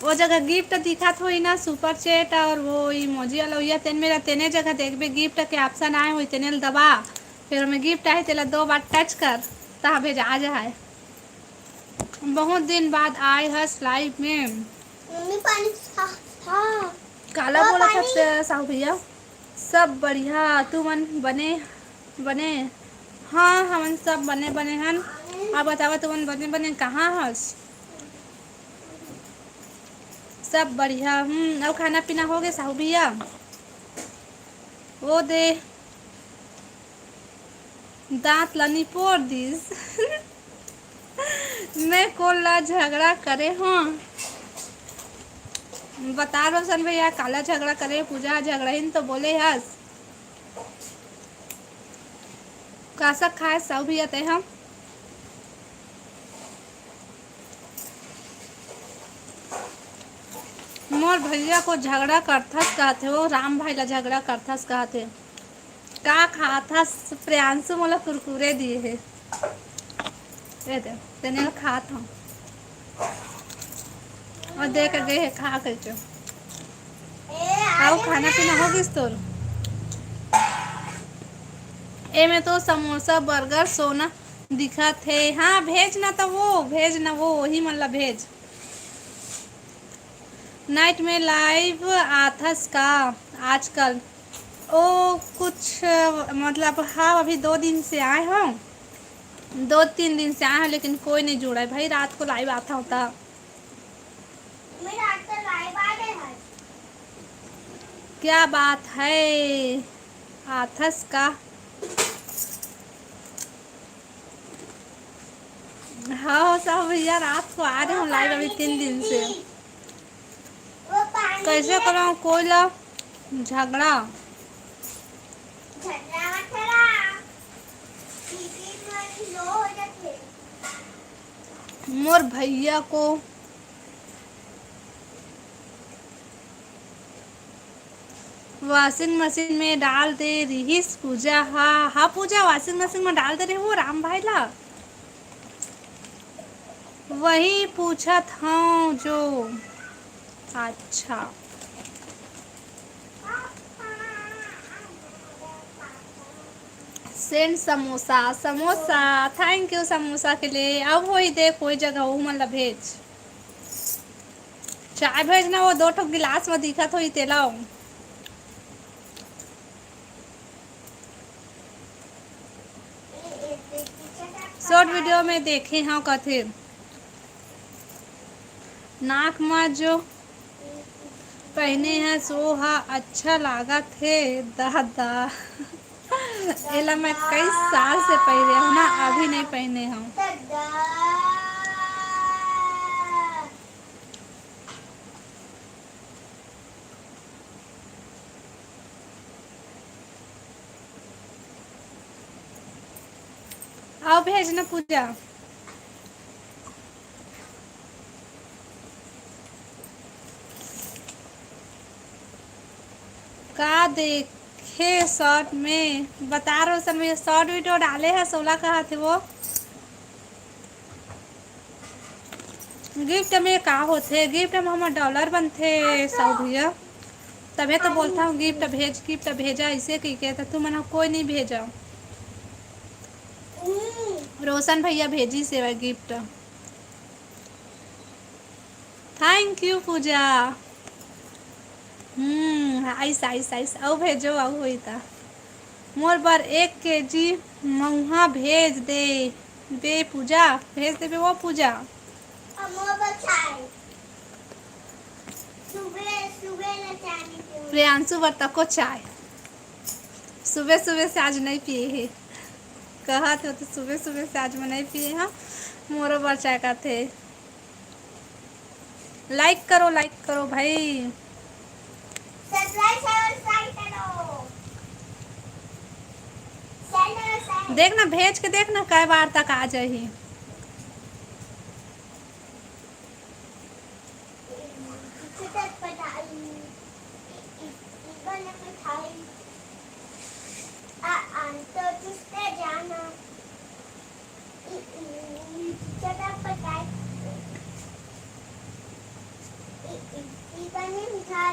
वो जगह गिफ्ट दिखत होई ना, सुपर चैट और वो इमोजी वाला, या तेन मेरा तेने जगह देखबे, गिफ्ट के ऑप्शन आए होई, तेने ल दबा, फिर ओमे गिफ्ट आए, तेला दो बार टच कर, तहाँ भेजा जाए। बहुत दिन बाद आए हस लाइव में। मम्मी पानी सा-, हाँ। काला वो बोला पानी। था साहू भैया? सब बढ़िया, तुमन बने, बने? हाँ, हमन सब बने, बने हन। आप बतावा, तुमन बने, बने कहाँ हस? सब बढ़िया। हम्म, अउ खाना पीना हो गए साहू भैया? वो दे। दांत ला निपोर दिस। मैं कोन ला झगड़ा करे हूँ? बता रोशन भैया, काला झगड़ा करे? पूजा झगड़ा ही न तो बोले हस। का सा खाए साहू भैया ते हम? मोर भैया को झगड़ा करथस कहथे, वो राम भाई ला झगड़ा करथस कहथे। का खाथस? प्रियांशु मोला कुरकुरे दिए हे। ए दे, तेने ल खात हूँ। और दे के गए हे खा के जो। आओ, खाना पीना हो गिस तोर? ए में तो समोसा, बर्गर, सोना दिखत हे। हाँ, भेज ना तो वो, भेज ना वो, वही मन ला भेज। नाइट में लाइव आथस का आजकल? ओ, कुछ, मतलब, हाँ, अभी दो दिन से आए हंव, दो तीन दिन से आए हंव, लेकिन कोई नहीं जुड़ा है भाई। रात को लाइव आता होता। मैं रात को लाइव आ गए हैं। क्या बात है, आथस का? हाँ, सब भैया, रात को आ रहे हो लाइव अभी तीन दिन से। वो पानी कैसे में करो कोई ला झगड़ा? झगड़ा मत करा। बीपी थोड़ी लो हो जाते। मोर भैया को वॉशिंग मशीन में डाल दे रिहिस पूजा। हाँ, हाँ पूजा, वॉशिंग मशीन में डाल दे रहे हो राम भाई ला। वही पूछत हूँ जो। अच्छा। Send samosa, samosa, thank you samosa के लिए। अब होई दे कोई जगह, वो मन ला भेज। चाय भेजना, वो दो ठो गिलास में दिखत होई, तेला। शॉर्ट वीडियो में देखे हंव कथे, नाक में जो पहने हैं सो हा अच्छा लागत हे दादा। एला मैं कई साल से पहने हूँ ना, अभी नहीं पहने हूँ। आओ भेजना पूजा। का देखे शॉर्ट में? बता रहे हो सब, शॉर्ट वीडियो डाले है, सोलह कहा थे वो। गिफ्ट में का होथे? गिफ्ट में हमर डॉलर बनथे साहू भैया, तभे तो बोलता हूँ गिफ्ट भेज, गिफ्ट भेजा ऐसे कह के, तो तुम मन कोई नहीं भेजा। रोशन भैया भेजी सेवा गिफ्ट। थैंक यू पूजा। हम्म, आइस, आइस, आइस, अउ भेजो, अउ होई ता। मोर बर एक केजी महुआ भेज दे, दे पूजा, भेज देबे वो पूजा। अब मोर बर चाय। सुबह, सुबह ले चाय नहीं पीऊँ। प्रियांशु बर तको चाय। सुबह, सुबह से आज नहीं पिए हे। कहत हो तो सुबह, सुबह से आज मैं नहीं पिए हूँ। मोरो बर चाय कहते। लाइक करो, लाइक करो भाई। सब्सक्राइब, सब्सक्राइब करो। Channel, channel. देख ना, भेज के देख ना, कै बार तक आ जाही।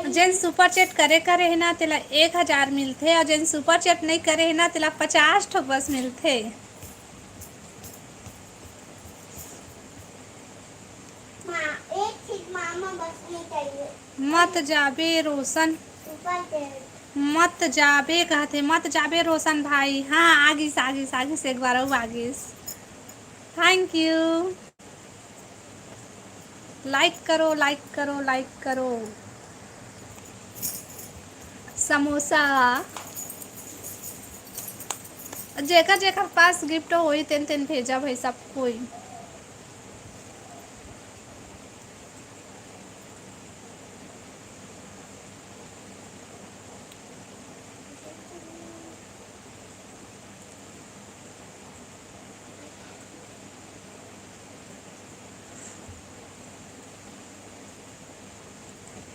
जेन सुपर चैट करे करे हे ना, तेला एक हजार मिलथे, अउ जेन सुपर चैट नइ करे हे ना, तेला पचास ठो बस मिलथे। माँ, एक चीज मामा बस नहीं चाहिए। मत जाबे रोशन। Super chat. मत जाबे कहथे, मत जाबे रोशन भाई। हाँ, आगिस, आगिस, आगिस, एक बार अउ आगिस। Thank you। लाइक करो, लाइक करो, लाइक करो। समोसा। जेकर जेकर पास गिफ्ट होई, तेन तेन भेजा भाई, सब कोई।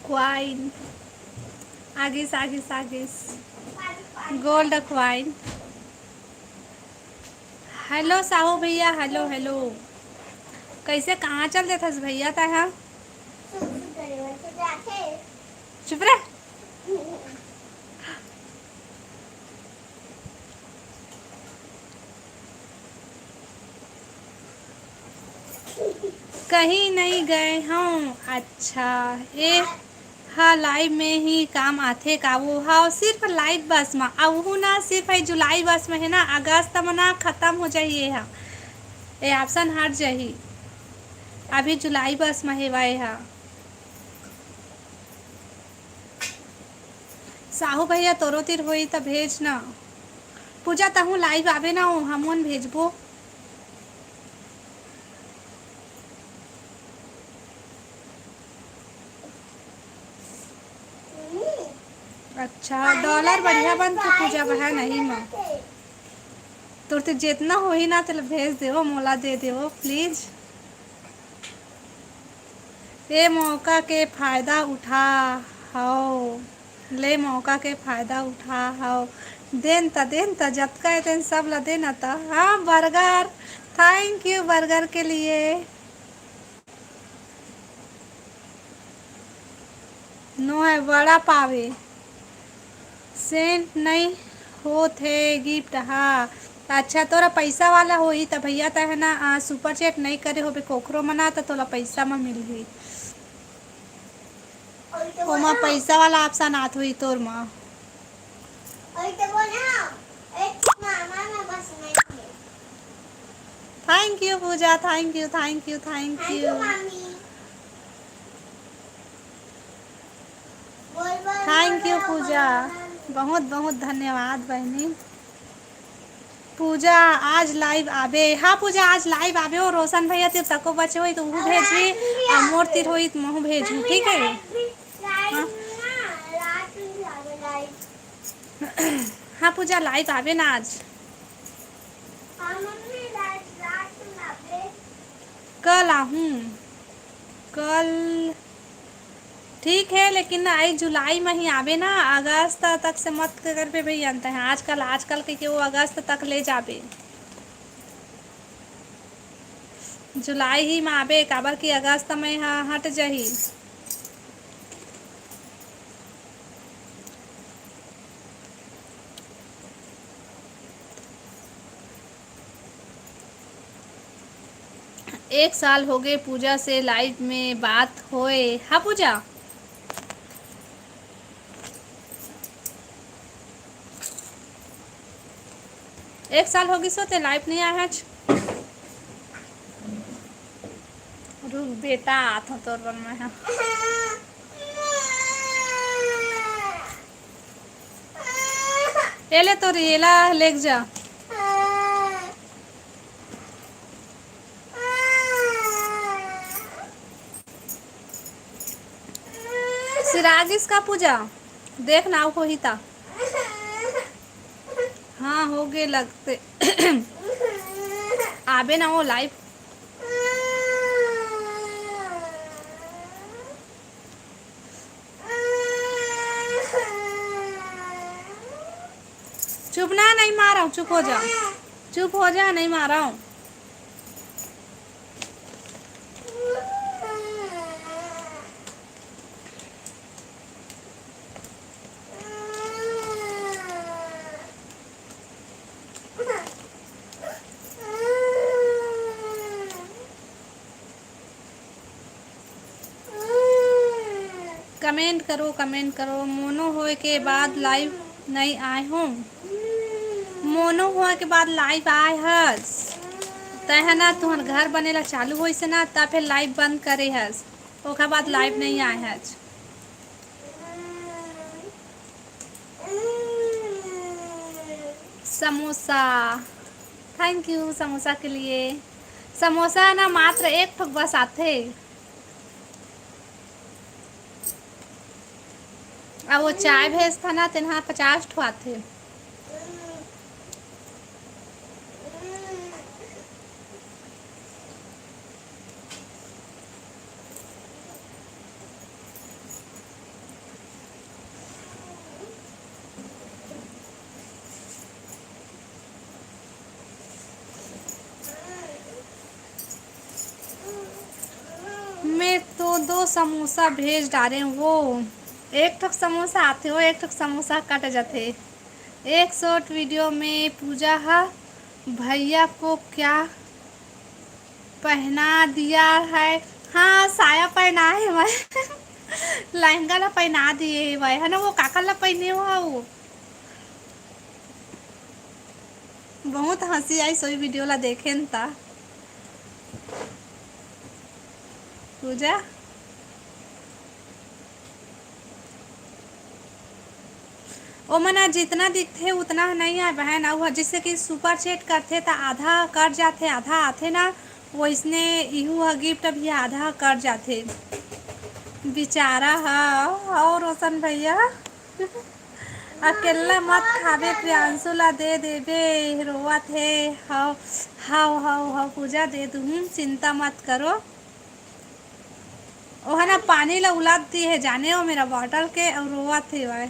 Coin। आगिस, आगिस, आगिस। Gold coin। Hello Sahu भैया, hello, hello। कैसे, कहाँ चल देथस भैया तैं हा? चुप रह। कहीं नहीं गए हूँ। अच्छा, ए, हा, live में ही काम आथे का वो? हा, सिर्फ live बस मा। अउ उहू ना सिर्फ है जुलाई बस में है ना, अगस्त में ना खत्म हो जाही ये हा। ये option हट जाही। अभी जुलाई बस में हेवय हा। साहू भैया तोरो तीर होई त भेज ना। पूजा तहूँ live आबे ना, ओ हमन भेजबो। अच्छा, dollar बढ़िया बनथे पूजा बहन, नहीं मा। तोर ते जितना होही ना, तेला भेज देवो, मोला दे देवो, please। ए मौका के फायदा उठा हव, ले मौका के फायदा उठा हव। देन त, देन त, जतका हे तेन सब ला देन त। हाँ, burger, thank you burger के लिए। नो है, वड़ा पाव हे। Send नई होत हे gift। हाँ, अच्छा, तोरा पैसा वाला होही त भैया, तै है ना, आ, super chat नई करे होबे कोखरो मना, त तोला पैसा म मिलही। ओमा पैसा वाला option आत होही तोर म। Thank you Puja, thank you, thank you, thank you। Thank you पूजा, बहुत बहुत धन्यवाद बहिनी। पूजा आज live आबे। हाँ पूजा, आज live आबे। ओ रोशन भैया तीर तको बचे होई त उहू भेजही, अउ मोर तीर होई त महू भेजहूँ, ठीक है? हाँ। हाँ पूजा, live आबे ना आज। कल आहूँ, कल ठीक है, लेकिन आई जुलाई में ही आबे ना, अगस्त तक से मत करबे भैया। अंत है आजकल, आजकल के, के वो अगस्त तक ले जाबे। जुलाई ही में आबे, काबर कि अगस्त में ह-, हट जाही। एक साल होगे पूजा से live में बात होए। हाँ पूजा, एक साल हो गिस हो ते live नहीं आए हच। रुक बेटा, आत हूँ तोर बर मैं हा। एले तोर एला लेग जा। सिरागिस का पूजा, देख ना होही ता। हाँ, हो गे लगते। आबे ना वो live। चुप ना, नहीं मारव, चुप हो जा, चुप हो जा, नहीं मारव। Comment करो, comment करो। मोनो होए के बाद live नहीं आए हो। मोनो होए के बाद live आए हस। तै है ना, तुहर घर बने ला चालू होइस ना, तब फिर live बंद करे हस। ओकर बाद live नहीं आए हस। समोसा, thank you समोसा के लिए। समोसा ना मात्र एक ठोक बस आथे। अब वो चाय भेजता ना, तेन हा पचास ठो आथे। मैं तो दो समोसा भेज डारे, वो एक ठक समोसा आथे, वो एक ठक समोसा कट जाथे। एक short video में पूजा हा भैया को क्या पहना दिया है। हाँ, साया पहना है मैं। लहंगा ला पहिना दिए हे भाई, है ना, वो काकर ला पहिने हो वो। बहुत हंसी आई सोई वीडियो ला देखेन ता। पूजा, ओमन ह जितना दिखथे उतना ह नइ आय बहन, अउ ह जइसे कि सुपर चैट करथे त आधा कट जाथे, आधा आथे ना, वइसने इहू ह गिफ्ट अभी आधा कट जाथे। बिचारा ह, अउ रोशन भैया, अकेल्ला मत खाबे, प्रियांशु ला दे देबे, रोवत हे। हव, हव, हव, हव, पूजा दे दूहूँ, चिंता मत करो। ओह ना पानी ला उलात दिए हे, जाने हो मेरा बॉटल के, अउ रोवत हे भाई।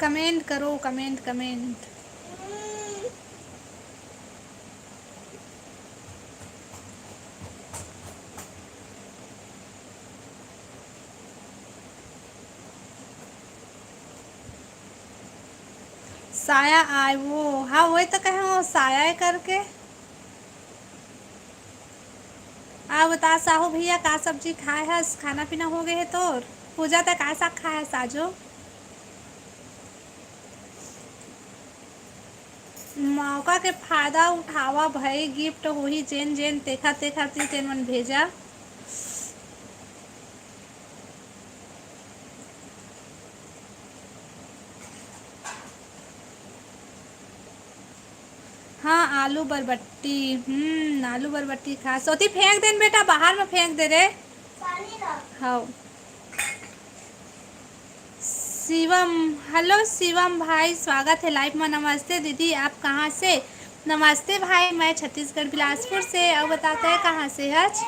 कमेंट करो, कमेंट, कमेंट। साया आय वो, हाँ, वही तो कहे हो, साया आय करके। आ बता साहू भैया, का सब्जी खाए हस? खाना पीना हो गए है तोर? पूजा, तै का साग खाए हस आजो? मौका के फायदा उठावा भई, गिफ्ट होही जेन जेन, तेखर तेखर ती तेन मन भेजा। हाँ, आलू बरबट्टी। हम्म, आलू बरबट्टी खा। सोती फेंक देन बेटा, बाहर में फेंक दे रे। पानी ला। हाँ। शिवम, हेलो शिवम भाई, स्वागत है लाइव में। नमस्ते दीदी, आप कहाँ से? नमस्ते भाई, मैं छत्तीसगढ़ बिलासपुर से। और बताते हैं कहाँ से हच?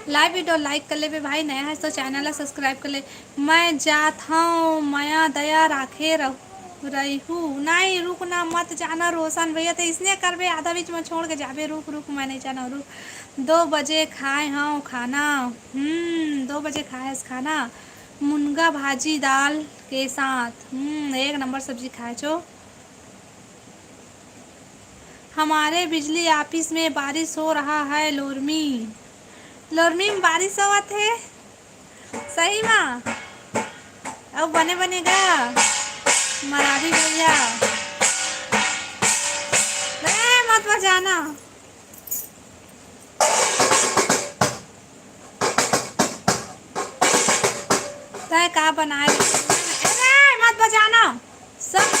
लाइव वीडियो लाइक कर लेबे भाई, नया है तो चैनल ला सब्सक्राइब कर ले। मैं जात हूँ मया दया राखे रहू। रहिहू। नहीं, रुक ना, मत जाना रोशन भैया, तो इसने करबे, आधा बीच में छोड़ के जाबे। रुक, रुक, मैं नहीं जाना, रुक। दो बजे खाए हूँ खाना। हम्म, दो बजे खाए हस खाना, मुनगा भाजी दाल के साथ। हम्म, एक नंबर सब्जी खाए छो। हमारे बिजली ऑफिस में बारिश हो रहा है, लोरमी। लोरमी में बारिश होवत है। सही मा? अउ बने बने गा? मरारी भैया। ए, मत बजाना। तय का बनाए? अरे, मत बजाना। सब,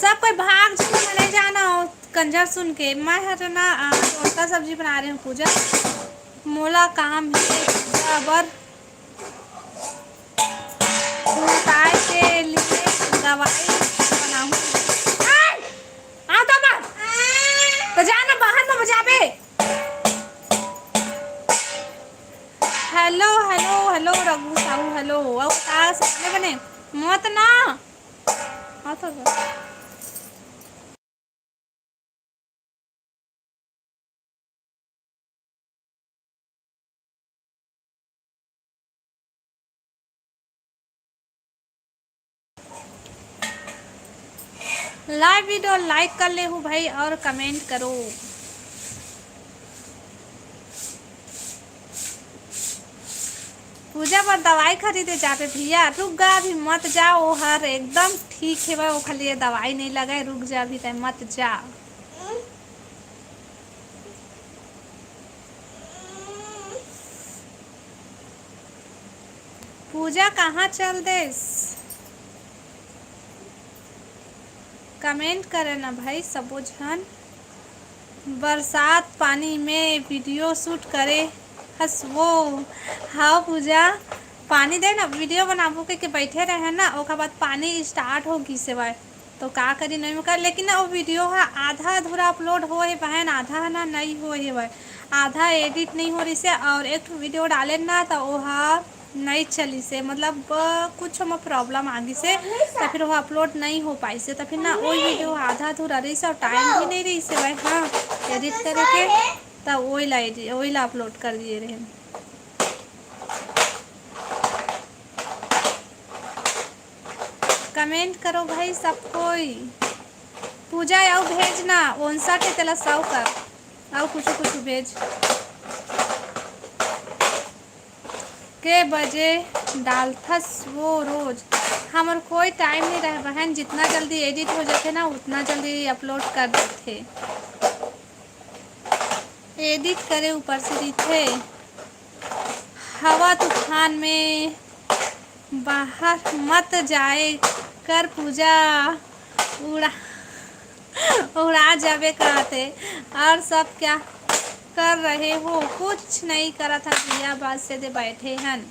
सब कोई भाग जाओ, मैं नहीं जाना हो, कंजर सुन के। मैं हर ना, आ, तोरका सब्जी बना रही हूँ पूजा। मोला काम है पूजा बर। उतार के लिए दवाई बनाऊं। ए! आ तो मत। तो जा ना, बाहर में बजाबे। Hello, hello, hello, Raghu Sahu, hello. अउ का से बने बने? मत ना। आ तो जा। लाइव वीडियो लाइक कर लेहू भाई और कमेंट करो। पूजा बर दवाई खरीदे जाबे भैया, रुक गा, अभी मत जा, ओ हर एकदम ठीक हेवय, ओखर लिए दवाई नहीं लगे, रुक जा, अभी तय मत जा। पूजा कहाँ चल देस? कमेंट करे ना भाई सबो झन। बरसात पानी में वीडियो शूट करे हस वो। हाँ पूजा, पानी दे ना, वीडियो बनाबो के, के बैठे रहे ना, ओकर बाद पानी स्टार्ट हो गिस हेवय। तो का करी, नहीं कर, लेकिन ना, वो वीडियो हा आधा अधूरा अपलोड होए हे बहन, आधा हा ना नहीं होए हे भाई, आधा एडिट नहीं हो रही से, और एक ठो वीडियो डाले ना, तो वो हा नहीं चली से, मतलब, अ, कुछ में प्रॉब्लम आ गई से, तो फिर वो अपलोड नहीं हो पाई से, तो फिर ना, वही वीडियो आधा अधूरा रही से, और टाइम भी नहीं रही से भाई, हाँ, एडिट करे के, तो वही ला एडि-, वही ला अपलोड कर दिए रहे। कमेंट करो भाई सब कोई। पूजा, अउ भेज ना, ओनसा के तेला सौ कर, अउ कुछु कुछु भेज। के बजे डालथस वो रोज? हमर कोई टाइम नहीं रहे बहन, जितना जल्दी एडिट हो जाथे ना, उतना जल्दी अपलोड कर देथे। एडिट करे ऊपर से रहिथे। हवा तूफान में बाहर मत जाए कर पूजा, उड़ा, उड़ा जाबे कहते। और सब क्या कर रहे हो? कुछ नहीं करत हन भैया, बस से दे बैठे हन।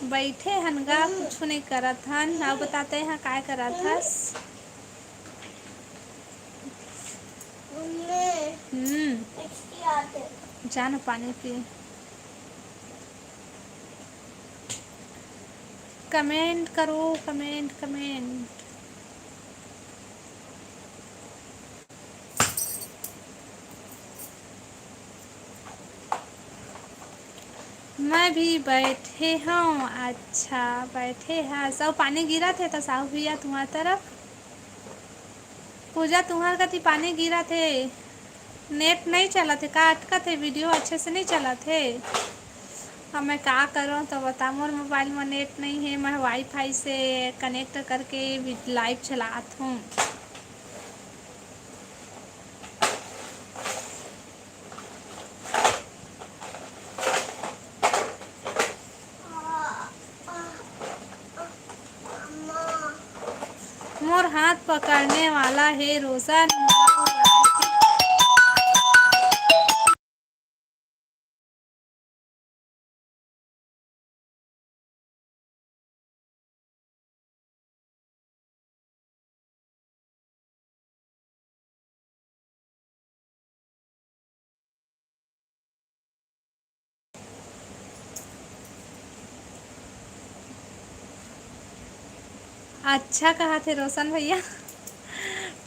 बैठे हन गा, कुछु नहीं करत हन। अउ बताते हैं काय करत हस? हम्म, जा ना पानी पी। कमेंट करो, कमेंट, कमेंट। मैं भी बैठे हूँ। अच्छा, बैठे हस। अउ पानी गिरत हे त साहू भैया तुम्हार तरफ? पूजा, तुम्हार कति पानी गिरत हे? नेट नहीं चलत हे का? अटकत हे, वीडियो अच्छे से नहीं चलत हे। अब मैं का करूँ तो बता, मोर मोबाइल में नेट नहीं है, मैं वाईफाई से कनेक्ट करके भी लाइव चलात हूँ। मोर हाथ पकड़ने वाला हे रोशन। अच्छा कहा थे रोशन भैया।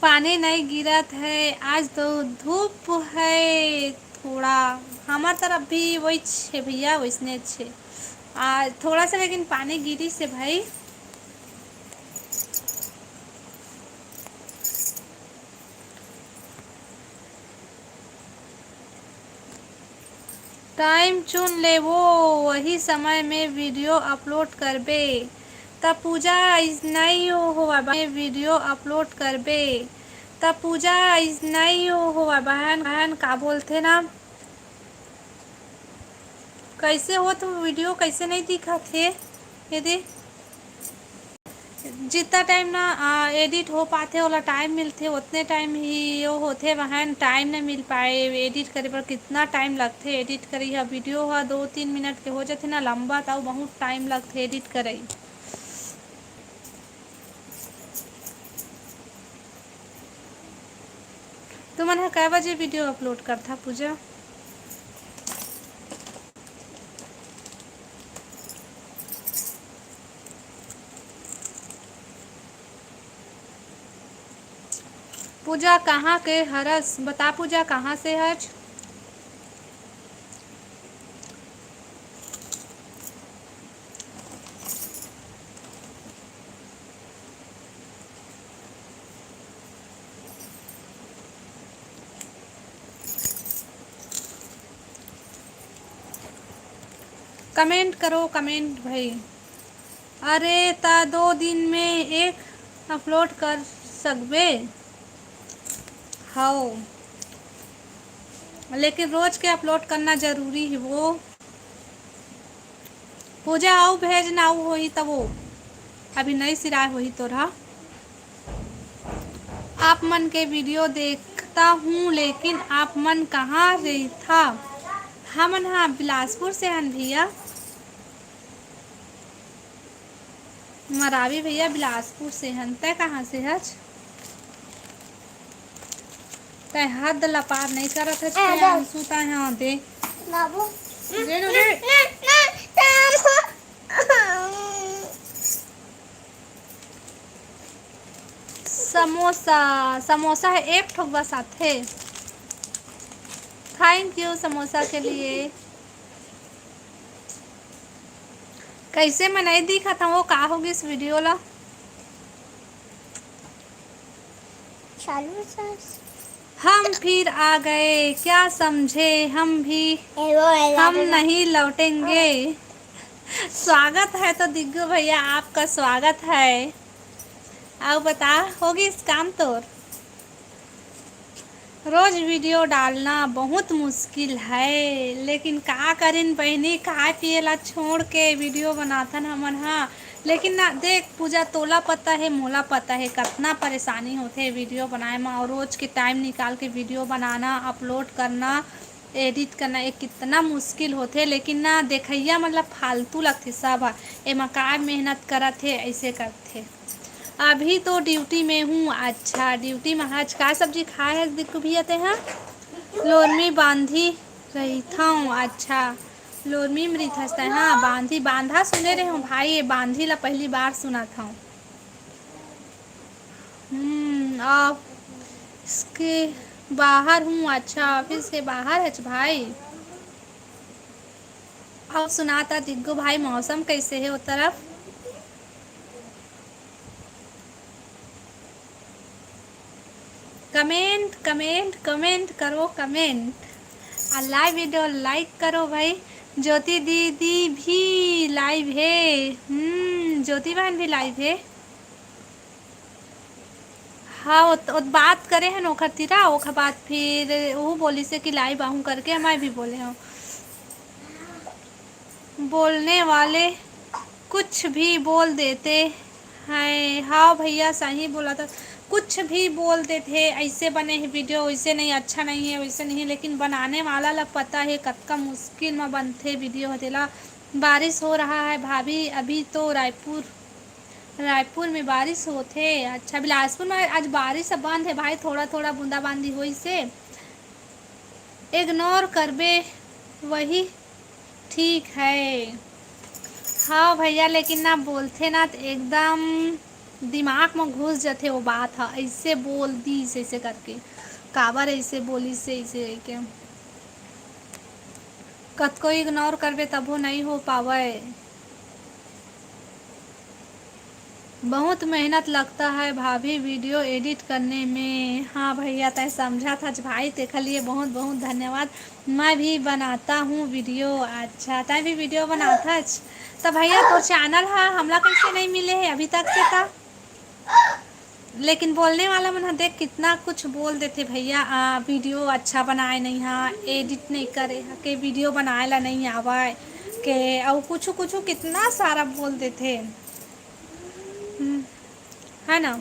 पानी नहीं गिरत है, आज तो धूप है थोड़ा। हमार तरफ भी वही छे भैया, वैसने छे। आ, थोड़ा सा लेकिन पानी गिरी से भाई। टाइम चुन लेबो, वही समय में वीडियो अपलोड करबे। त पूजा अइस नहीं हो, होवा बा-, वीडियो अपलोड करबे। त पूजा अइस नहीं हो, होवा बहन, बहन का बोलथे ना, कैसे हो तो वीडियो कैसे नहीं दिखत हे? ये दे। जितना टाइम ना, आ, एडिट हो पाथे, ओला टाइम मिलथे, उतने टाइम ही वो होथे। वहन टाइम नहीं मिल पाए एडिट करे बर। कितना टाइम लगथे एडिट करे ह? वीडियो ह दो तीन मिनट के हो जाथे ना लंबा, त अउ बहुत टाइम लगथे एडिट करे। तुमन ह कै बजे वीडियो अपलोड करथा पूजा? पूजा कहाँ के हरस? बता पूजा कहाँ से हच? कमेंट करो, कमेंट भाई। अरे, त दो दिन में एक अपलोड कर सकबे? हव, लेकिन रोज के अपलोड करना जरूरी हे वो। पूजा, अउ भेज ना, अउ होही तब वो। अभी नई सिराय होही तोर हा। आप मन के वीडियो देखता हूँ, लेकिन आप मन कहाँ रहिथा? हमन हा बिलासपुर से हन भैया। मरावी भैया बिलासपुर से हन। तै कहाँ से हच? तै हद ला पार नहीं करत हच। ए, तै दे। अंशु, तै हाँ दे। बाबू। दे दो, दे। ना, ना, ना, ना। समोसा, समोसा है एक ठोक बस आथे। Thank you समोसा के लिए। कैसे मैं नहीं दिखत हूँ, वो का हो गइस वीडियो ला? हम फिर आ गए, क्या समझे हम भी, हम नहीं लौटेंगे। स्वागत है तो दिग्गू भैया, आपका स्वागत है। अउ बता, होगिस काम तोर? रोज वीडियो डालना बहुत मुश्किल है, लेकिन का करिन बहिनी, खाए पिए ला छोड़ के वीडियो बनाथन हमन हा। लेकिन ना देख पूजा, तोला पता है, मोला पता है, कतना परेशानी होथे वीडियो बनाए म। और रोज के टाइम निकाल के वीडियो बनाना, अपलोड करना, एडिट करना, ये कितना मुश्किल होथे। लेकिन ना देखइया मन ला फालतू लगथे सब ह। एमा का मेहनत करत हे, ऐसे करथे। अभी तो ड्यूटी में हूँ। अच्छा, ड्यूटी में आज का सब्जी खाए हस दिक्कू भैया ते हा? लोरमी बांधी रहिथौं। अच्छा, लोरमी में रहिथस तै हा? बांधी, बांधा सुने रहे हूँ भाई, ये बांधी ला पहली बार सुनत हूँ। हम्म, ऑफिस के बाहर हूँ। अच्छा, ऑफिस के बाहर है भाई। अउ सुनाता दिग्गू भाई, मौसम कैसे है वो तरफ? कमेंट, कमेंट, कमेंट करो, कमेंट। आ लाइव वीडियो लाइक करो भाई। ज्योति दीदी भी लाइव है। हम्म, ज्योति बहन भी लाइव है। हाँ, वो, वो बात करे हैं ओखर तीरा, ओखर बाद फिर वो बोली से कि लाइव आहूँ करके, मैं भी बोले हूँ। बोलने वाले कुछ भी बोल देते हैं। हाँ भैया, सही बोला था, कुछ भी बोल देते हैं, ऐसे बने हैं वीडियो, वैसे नहीं, अच्छा नहीं है, वैसे नहीं है, लेकिन बनाने वाला ला पता है कतका मुश्किल में बनते वीडियो। हतेला बारिश हो रहा है भाभी, अभी तो रायपुर, रायपुर में बारिश होथे। अच्छा, बिलासपुर में आज बारिश बंद है भाई, थोड़ा थोड़ा बूंदाबांदी होइसे। इग्नोर करबे, वही ठीक है। हाँ भैया, लेकिन ना बोलथे ना त एकदम दिमाग में घुस जथे वो बात ह, ऐसे बोल दीस ऐसे करके, काबर ऐसे बोलिस ऐसे के। कतको इग्नोर करबे तभो नहीं हो पावय। बहुत मेहनत लगता है भाभी वीडियो एडिट करने में। हाँ भैया, तय समझा था भाई, तेखर लिए बहुत बहुत धन्यवाद। मैं भी बनाता हूँ वीडियो। अच्छा, तय भी वीडियो बनाथच? तो भैया, तोर चैनल हा हमला कैसे नहीं मिले है अभी तक से था? लेकिन बोलने वाला मन ह देख कितना कुछ बोल देथे भैया। आ, वीडियो अच्छा बनाए नहीं हा, एडिट नहीं करे हा, के वीडियो बनाए ला नहीं आवाए, के अउ कुछ कुछ कितना सारा बोल देथे। हम्म, है ना?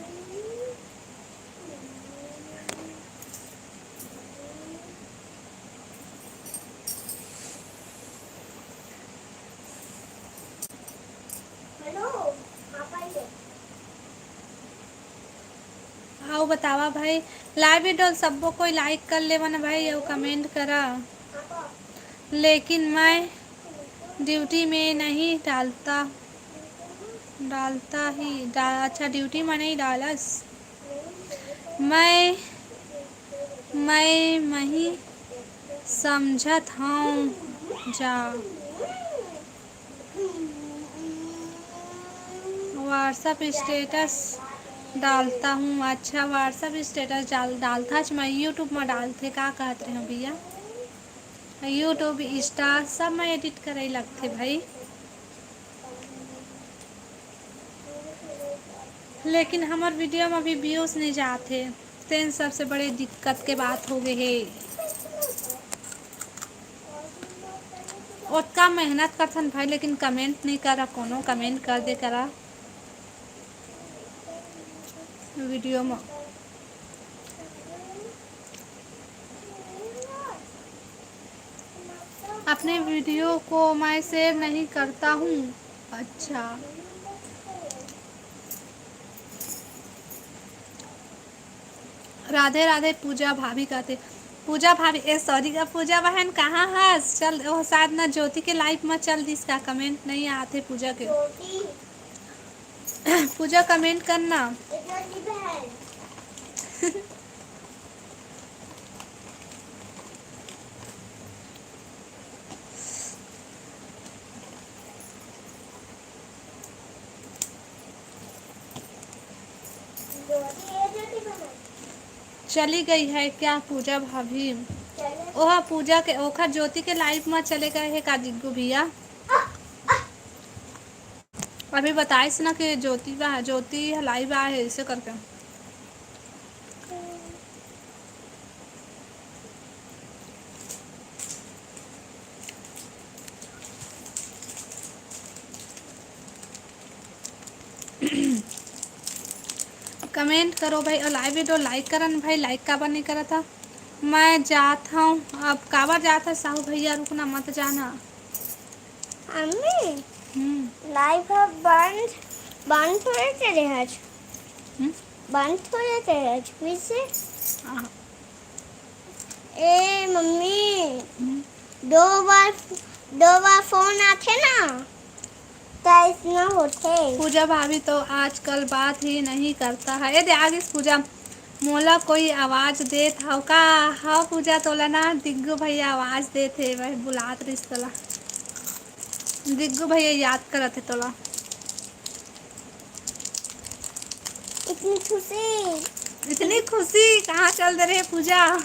आओ बतावा भाई, लाइव वीडियो सब्बो कोई लाइक कर लेवन भाई, अउ कमेंट करा। लेकिन मैं ड्यूटी में नहीं डालता, डालता ही डाल, अच्छा, ड्यूटी में नहीं डालस। मैं, मैं मही समझत हूँ जा। WhatsApp status डालता हूँ। अच्छा, WhatsApp status डाल, डालता है। मैं YouTube में डालते, का कहत रहे हो भैया? YouTube, Insta सब में एडिट करे लगथे भाई। लेकिन हमर वीडियो में भी व्यूज नहीं जात हे, तेन सबसे बड़े दिक्कत के बात हो गए हे। ओतका मेहनत करथन भाई, लेकिन कमेंट नहीं करा, कोनो कमेंट कर दे करा वीडियो में। अपने वीडियो को मैं शेयर नहीं करता हूँ। अच्छा, राधे राधे पूजा भाभी कहते। पूजा भाभी, ए सॉरी, पूजा बहन कहाँ हस? चल, ओ शायद ना ज्योति के लाइव में चल दिस का, कमेंट नहीं आते पूजा के। पूजा कमेंट करना। चली गई है क्या पूजा भाभी? ओहा पूजा के, ओखर ज्योति के लाइव में चले गए हे का दिग्गू भैया? अभी बताइस ना कि ज्योति बा, ज्योति ह लाइव आए हे, ऐसे करके। कमेंट करो भाई, और लाइव वीडियो लाइक करन भाई, लाइक काबर नहीं करत हा? मैं जात हूँ अब। काबर जात है साहू भैया, रुकना मत जाना। मम्मी, हम्म। लाइव ह बंद, बंद थोड़े करे आज। हम्म? बंद थोड़े करे आज, फिर से। हाँ। ए मम्मी, हम्म। दो बार, दो बार फोन आथे ना, त अइसना होथे। पूजा भाभी तो आजकल बात ही नहीं करता है। ए दे, आ गिस पूजा। मोला कोई आवाज देत हव का? हाँ पूजा, तोला ना दिग्गू भैया आवाज देत हे, वह बुलात रहिस तोला। दिग्गू भैया याद करत हे तोला। इतनी खुशी। इतनी खुशी कहाँ चल दे रहे पूजा?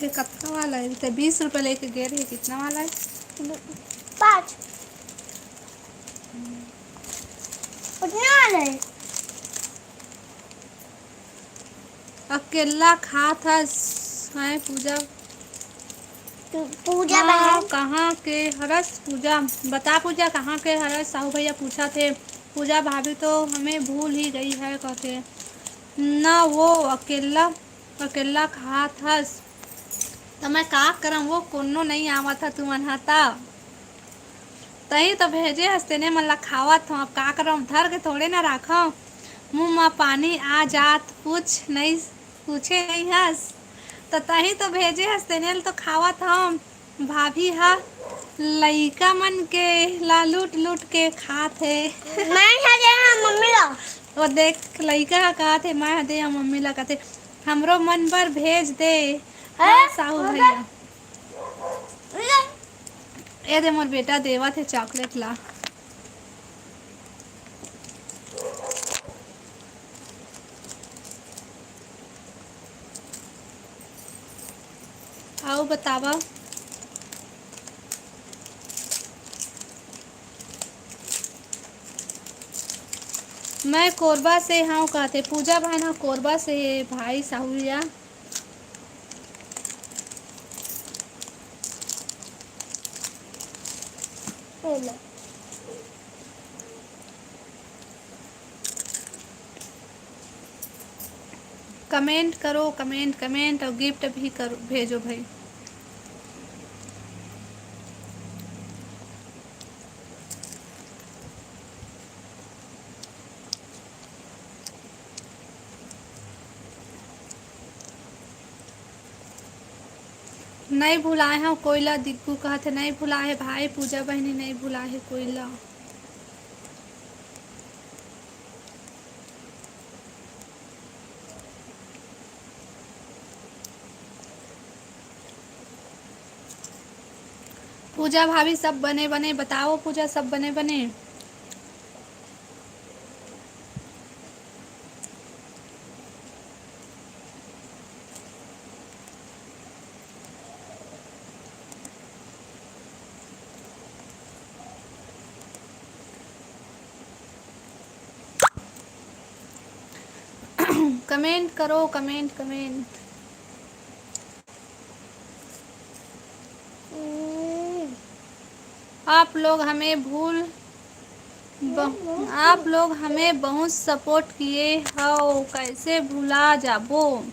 ये कतका वाला है? तो बीस रुपये लेके गए रहे, कितना वाला है? पाँच। उतना वाला है। अकेला खात हस, हैं पूजा? तू, पूजा हाँ, बहन। कहाँ के हरस पूजा? बता पूजा, कहाँ के हरस? साहू भैया पूछा थे, पूजा भाभी तो हमें भूल ही गई है कहते। ना वो अकेला, अकेला खात हस। त मैं का करम, वो कोनो नहीं आवत ह तुमन ह त। तही तो भेजे हस, तेने मन ला खावत हूँ। अब का करम, धर के थोड़े ना राखव, मुंह म पानी आ जात। पूछ नहीं, पूछे नहीं हस, त तही तो भेजे हस, तेने ल तो खावत हूँ। भाभी ह लइका मन के ला लूट लूट के खात हे। मैं ह दे हंव मम्मी ला। वो देख, लइका ह कहत हे, "मैं ह दे हंव मम्मी ला," कहत हे, "हमरो मन बर भेज दे।" हाँ, हाँ, साहू मम्मी। भैया। ए दे, मोर बेटा देवत हे चॉकलेट ला। अउ बतावा। मैं कोरबा से हंव कहते, पूजा भाई ना कोरबा से हे भाई साहुलिया। कमेंट करो, कमेंट, कमेंट, अउ गिफ्ट भी करो, भेजो भाई। नइ भुलाए हंव कोई ला, दिग्गू कहत हे, नइ भुलाए हे भाई, पूजा बहिनी नइ भुलाए हे कोई ला। पूजा भाभी, सब बने बने बताओ। पूजा, सब बने बने? कमेंट करो, कमेंट, कमेंट। हम्म। आप लोग हमें भूल ब-, आप लोग हमें बहुत सपोर्ट किए हव, कैसे भुला जाबो?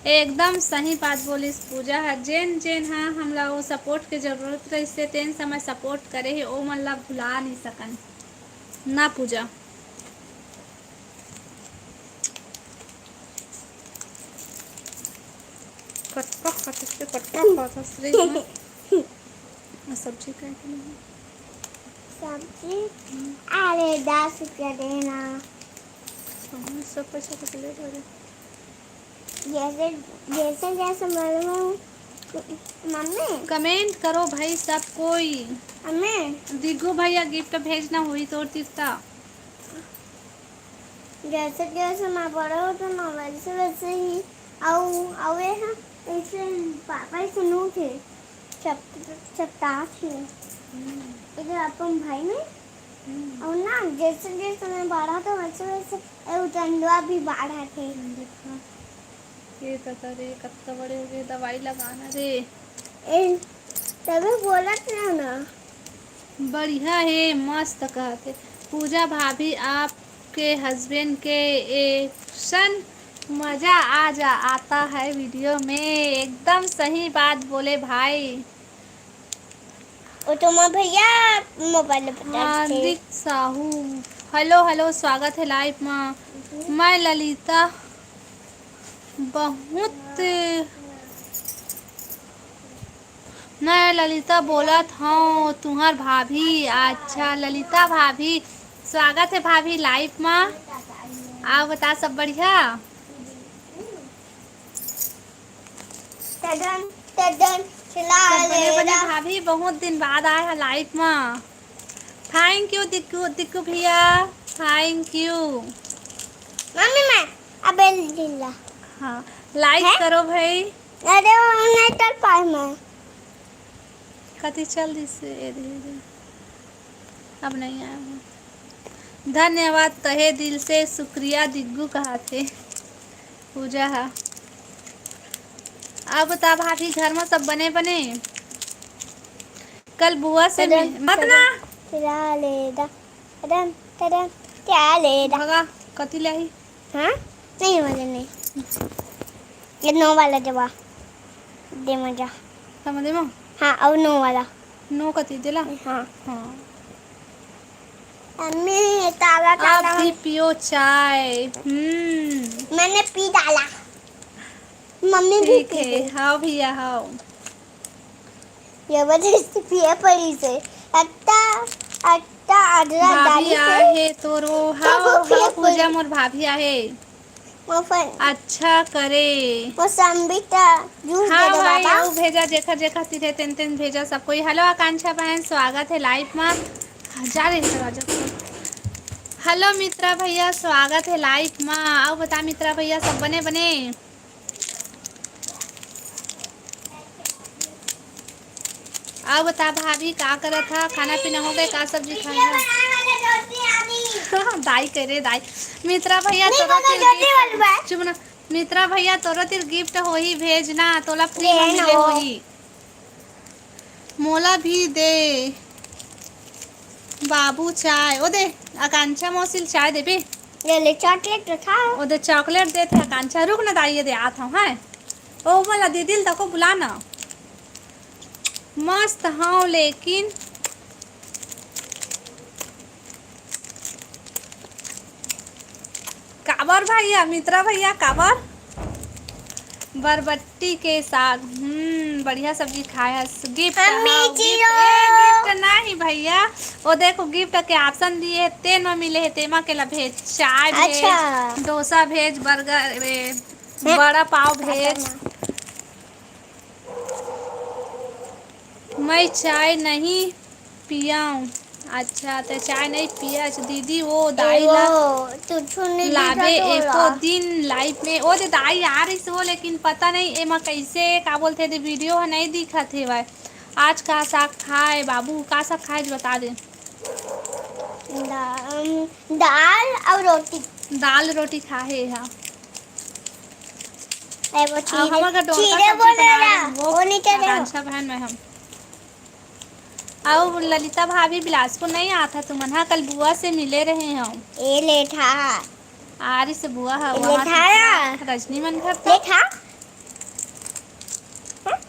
एकदम सही बात बोलिस पूजा ह। जेन जेन ह हमला वो सपोर्ट के जरूरत रहिस हे, तेन समय सपोर्ट करे हे, ओ मन ला भुला नहीं सकन ना पूजा। कतका खात हस रे, कतका खात हस रे, हाँ? आ सब्जी काहे के नहीं? सब्जी? हम्म। अरे, दस रुपया देना। कहाँ सब पैसा तो ले जा रहे। जैसे, जैसे, जैसे मालूम हो। मम्मी। कमेंट करो भाई सब कोई। मम्मी। दिग्गू भैया गिफ्ट भेजना होही तोर तीर त। जैसे जैसे मैं बड़ा होता ना, वैसे वैसे ही। अउ, अउ ये हा, ऐसे पापा ही सुनू थे। चप-, चपटा थे। हम्म। इधर अपन भाई में। हम्म। अउ ना, जैसे जैसे मैं बड़ा होता, वैसे वैसे ये उतंदुआ भी बाढ़ा थे। हम्म, देखा। ये तो करे, कत्ता बड़े हो गए, दवाई लगाना रे। ए, तभी बोलत रहो ना। बढ़िया हे, मस्त कहत हे। पूजा भाभी, आपके हस्बैंड के एक्शन मजा आ जा, आता है वीडियो में। एकदम सही बात बोले भाई। वो तो मैं भैया मोबाइल में बता देते। हार्दिक साहू, हेलो, हेलो, स्वागत है लाइव में। मैं ललिता बहुत मैं ललिता बोलत हूँ, तुहर भाभी। अच्छा ललिता भाभी, स्वागत है भाभी लाइव में। अउ बता, सब बढ़िया? टडन, टडन, चला सब बने, ले बने रा। भाभी, बहुत दिन बाद आए है लाइव में। Thank you दिक्कू, दिक्कू भैया, thank you। मम्मी, मैं अबे लीला। हाँ, लाइक हैं? करो भाई। अरे, वो नहीं कर पाए मैं। कति चल दिस, ए दे, ए दे। अब नहीं आया हूँ। धन्यवाद, तहे दिल से शुक्रिया दिग्गू कहा थे। पूजा हा। अब बता भाभी, घर में सब बने बने? कल बुआ से टडन, मिल-, मत ना। टडन, टडन, टडन, टडन, टडन। भगा, कति लाही? हाँ? नहीं, मुझे नहीं। ये नौ वाला देवा। दे मजा। समझ में? हाँ, अब नौ वाला। नौ कति देला? हाँ। हाँ। मम्मी, ताला, ताला। आप भी पियो चाय। हम्म। मैंने पी डाला। मम्मी भी ठीक पी है, गई। हाँ भैया, हाँ। जबरदस्ती पिए पड़ी से। अट्टा, अट्टा अदरक भाभी डाली से। आहे तोरो, तो हाँ, वो पिए हाँ, पूजा पड़ी। मोर भाभी आहे। वो फल। अच्छा करे। मौसम्बी का जूस हाँ दे दो भाई, बाबा। वो भेजा, जेखर जेखर तीर हे, तेन तेन भेजा सब कोई। हेलो आकांक्षा बहन, स्वागत है लाइव में। जा रे दरवाजा खोल। हेलो मित्रा भैया, स्वागत है लाइव में। अउ बता मित्रा भैया, सब बने बने? अउ बता भाभी, का करत हा? खाना पीना हो गए? का सब्जी खाए हा? दाई करे दाई। मित्रा भैया, नहीं, तोरो मम्मी, तीर ज्योति gift, वाली बात। चुप ना। मित्रा भैया, तोरो तीर गिफ्ट होही, भेजना, तोला फ्री ये में ना मिले हो। होही। मोला भी दे बाबू चाय। ओ दे, आकांक्षा मौसी ल चाय देबे। ले ले, चॉकलेट तो था। ओ दे, चॉकलेट देथे आकांक्षा। रुक ना दाई, ये दे, आत हूँ, हैं। ओ वाला दीदी ल तको बुला ना। मस्त हव लेकिन काबर भैया, मित्रा भैया, काबर? बरबट्टी के साग, हम्म, बढ़िया सब्जी खाए हस। गिफ्ट, मम्मी हाँ, जी गिफ्ट, हो। ए, गिफ्ट नहीं भैया, वो देखो गिफ्ट के ऑप्शन दिए हे, तेन में मिले हे, तेमा के ला भेज, चाय भेज, अच्छा। डोसा भेज, बर्गर, ए, हैं? बड़ा पाव भेज। खतरनाक। मैं चाय नहीं पियंव। अच्छा, ते चाय नहीं पियच दीदी, वो दाई ला वो, तू छुन्नी लाबे लीजा तो एको ला। दिन लाइफ में। ओ दे दाई आ रही सो, लेकिन पता नहीं एमा कैसे, का बोलथे दे, वीडियो ह नहीं दिखत हे भाई। आज का साग खाए बाबू, का साग खाए बता दे। दा-, दाल और रोटी। दाल रोटी खाए हा। ए, वो अब चीरे, हमर का डोरका चीरे सब्जी बोले बना ला, रहे हैं, वो वो नहीं चले हो। आकांक्षा बहन में हम। अउ ललिता भाभी बिलासपुर नहीं आत है, तुमन हा कल बुआ से मिले रहे हो। ए लेठा। आरी से बुआ हा, ए वहाँ लेठा। रजनी मन घर था। लेठा। हाँ?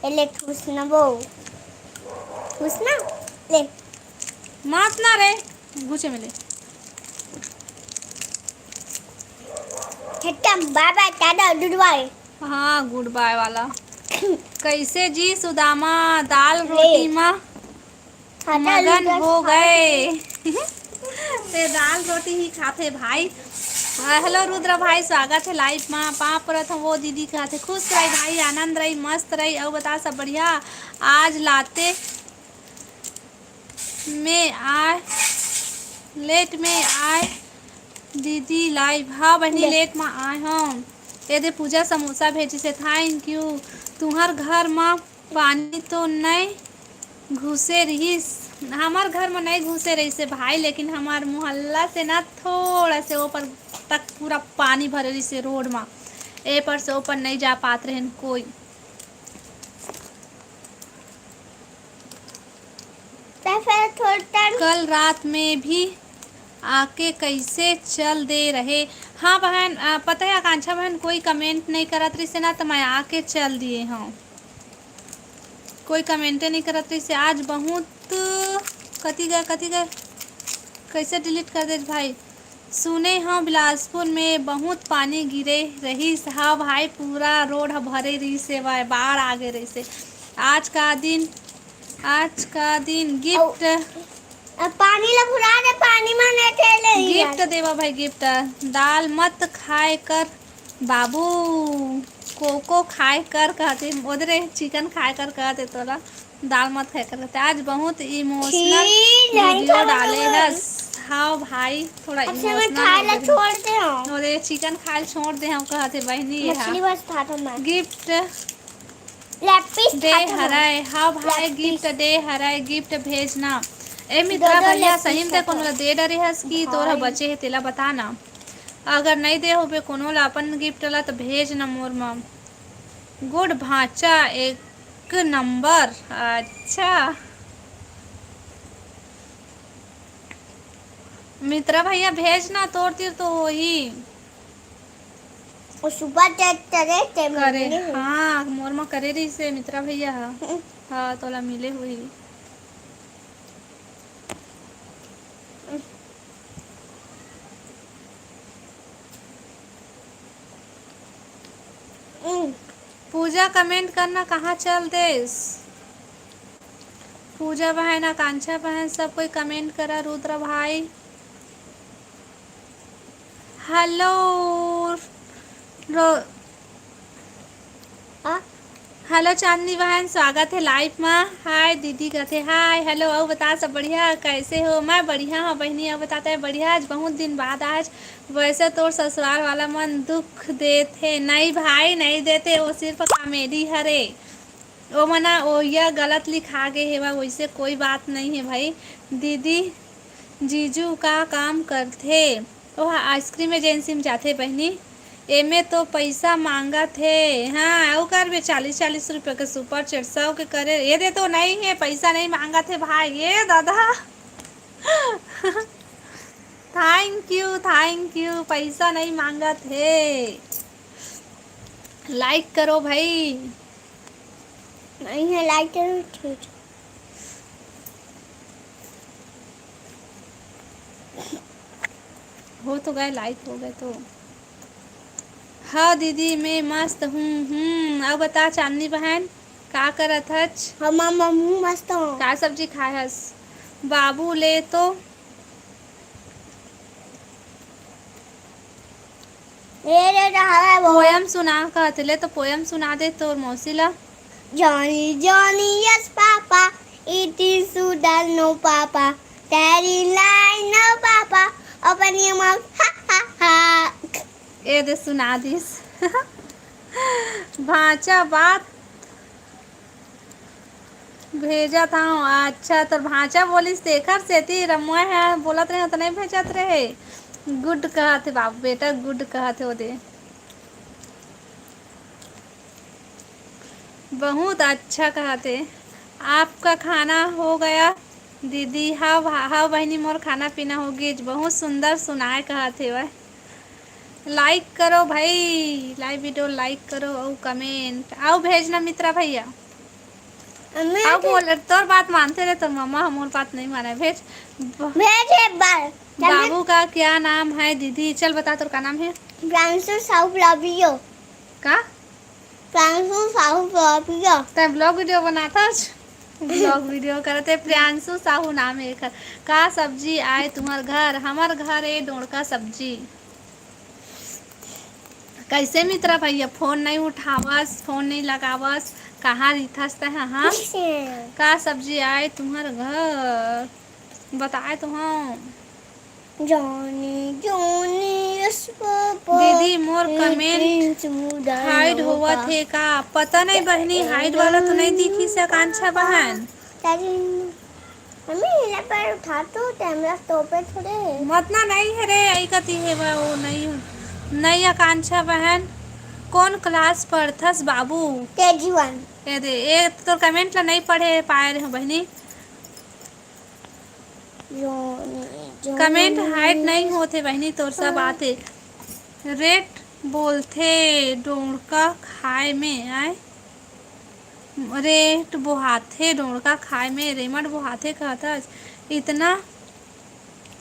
ए ले ठूस ना वो। ठूस ना। ले। मात ना रे। गुचे मिले। खत्म, बाय बाय, टाटा, गुड बाय। हाँ, गुड बाय वाला। कैसे जी सुदामा, दाल ले। रोटी मा खाता मगन लूटा हो खा गए। ते दाल रोटी ही खाथे भाई। हाँ, हेलो रुद्र भाई, स्वागत है लाइव मा। पाँव परत हूँ वो दीदी कहत हे, खुश रही भाई, आनंद रही, मस्त रही। अउ बता, सब बढ़िया? आज लाते में आए, लेट में आए दीदी लाइव। हाँ बहिनी, ले। लेट मा आए हूँ। ये दे पूजा समोसा भेजिस हे, thank you। तुहर घर मा पानी तो नई घुसे रहिस? हमर घर म नई घुसे रहिस हे भाई, लेकिन हमर मोहल्ला से ना थोड़ा से ऊपर तक पूरा पानी भरे रहिस हे रोड म। ए पर से ऊपर नई जा पात रहेन कोई। तो फिर थोड़ा टाइम कल रात में भी आके कैसे चल दे रहे? हाँ बहन, अ, पता है आकांक्षा बहन, कोई कमेंट नहीं करत रहिस हे ना, तो मैं आके चल दिए हूँ। कोई कमेंटे नहीं करत रहिस हे। आज बहुत, कति गए, कति गए, कैसे डिलीट कर दे भाई? सुने हव बिलासपुर में बहुत पानी गिरे रहिस। हाँ भाई, पूरा रोड ह भरे रहिस हे, बाढ़ आ गे रहिस हे। आज का दिन, आज का दिन गिफ्ट, अब पानी ला भुला दे, पानी मा नहीं खेले ही गिफ्ट यार। देवा भाई, गिफ्ट। दाल मत खाए कर बाबू, कोको खाए कर कहते, ओदरे चिकन खाए कर कहते तोला। दाल मत खाए कर कहते। आज बहुत इमोशनल छी, नहीं वीडियो खाना डाले है। हस। हाँ भाई, थोड़ा अच्छा, मैं इमोशनल खाए हो ला गए। छोड़ दे हूँ। ओदे चिकन खाए छोड़ दे हूँ कहते बहनी, ये मछली हा। बस खाता मैं। गिफ्ट लेग पीस दे खाता हूँ। हरय। हाँ भाई, लेग गिफ्ट पीस। दे हरय, गिफ्ट भेजना। ए मित्रा दो दो भैया, लेग सही पीस में ते खाता कोनो हूँ। ला दे डरे हस कि तोरा भाई। बचे हे, तेला बता ना। अगर नहीं दे होबे कोनो ला अपन गिफ्ट ला, तो भेज ना मोर मा। गुड भांचा, एक नंबर। अच्छा मित्रा भैया, भेज ना, तोर तीर तो होही। वो सुपर चैट करे ते करे, मम्मी ने। हाँ, मोर मा करे रहिस हे मित्रा भैया हा। हम्म। हाँ, तोला मिले होही। हम्म। पूजा, कमेंट करना, कहाँ चल देस? पूजा बहन, आकांक्षा बहन, सब कोई कमेंट करा। रुद्र भाई, हेलो रो-, आ? हेलो चांदनी बहन, स्वागत है लाइव मा। हाय दीदी कथे, हाय, हेलो। अउ बता, सब बढ़िया, कैसे हो? मैं बढ़िया हूँ बहिनी। अउ बता, तैं बढ़िया? आज बहुत दिन बाद, आज वैसे तोर ससुराल वाला मन दुख देथे। नहीं भाई, नहीं देथे, वो सिर्फ कॉमेडी हरे। ओ मना ओइया गलत लिखा गे हेवा, वैसे कोई बात नहीं है भाई। दीदी, जीजू का काम करथे? ओह आइसक्रीम एजेंसी में जाथे बहिनी। एमे तो पैसा मांगत हे। हाँ, अउ करबे, चालीस चालीस रुपया के सुपर चैट, सौ के करे। ये दे तो नहीं है, पैसा नहीं मांगत हे भाई, ये दादा। Thank you, thank you. पैसा नहीं मांगत हे। लाइक करो भाई। नहीं है, लाइक करो, ठीक। हो तो गए, लाइक हो गए तो। हाँ दीदी, मैं मस्त हूँ। हम्म, अब बता चांदनी बहन, का करत हच? हम, हम, हमहूँ मस्त हूँ। का सब्जी खाए हस? बाबू ले तो ये रे, तो हवा है वो। पोयम सुना कहत ले, तो पोयम सुना दे तोर मौसी ला। Johnny, Johnny, yes, Papa. Eating sugar, no, Papa. Daddy, lie, no, Papa. Open your mouth, ha, ha, ha. ए दे सुना दिस। भांचा बात भेजत हव। अच्छा, तोर भांचा बोलिस, तेखर सेती रमुआ ह बोलत रहे, त नहीं भेजत रहे। गुड कहत हे बाबू, बेटा, गुड कहत हे, ओ दे। बहुत अच्छा कहत हे। आपका खाना हो गया दीदी? हाँ भा-, हाँ बहिनी, मोर खाना पीना हो गिस। बहुत सुंदर सुनाए कहत हे वह। लाइक करो भाई, लाइव वीडियो लाइक करो अउ कमेंट अउ भेजना मित्रा भैया। मैं अउ तो बोल, तोर बात मानथे रे, तोर मम्मा ह मोर बात नहीं माने। भेज। ब-, भेज एक बार। चल, मैं बाबू का क्या नाम है दीदी? चल बता, तोर का नाम है? प्रांशु साहू फ्लॉपियो। का? प्रांशु साहू फ्लॉपियो। तैं ब्लॉग वीडियो बनाथस? ब्लॉग वीडियो करत हे। प्रियांशु साहू नाम है एकर। का सब्जी आए तुम्हर घर? हमर घर ए डोड़का सब्जी। कइसे मित्रा भइया, फोन नइ उठावस, फोन नइ लगावस, कहाँ रिथस तैं ह, हाँ? का सब्जी आय तुम्हर घर? बताए तो हाँ। जाने जाने इस पापा दीदी, मोर comment hide होवत हे का? पता नहीं बहिनी, hide वाला तो नहीं दिखिस आकांक्षा बहन। मम्मी, एला पैर उठा तो, कैमरा तो पे थोड़े। मतना नहीं है रे, आई कती है बा, वो नहीं, नहीं आकांक्षा बहन, कौन class पढ़थस बाबू? KG one। ए दे, ए तोर comment ला नहीं पढ़े पाए रहे बहिनी। Comment hide नहीं होथे बहिनी, तोर सब आथे। रेट बोलथे डोड़का खाए में, आय। रेट बोहाथे डोड़का खाए में, रेमट बोहाथे कहथस। इतना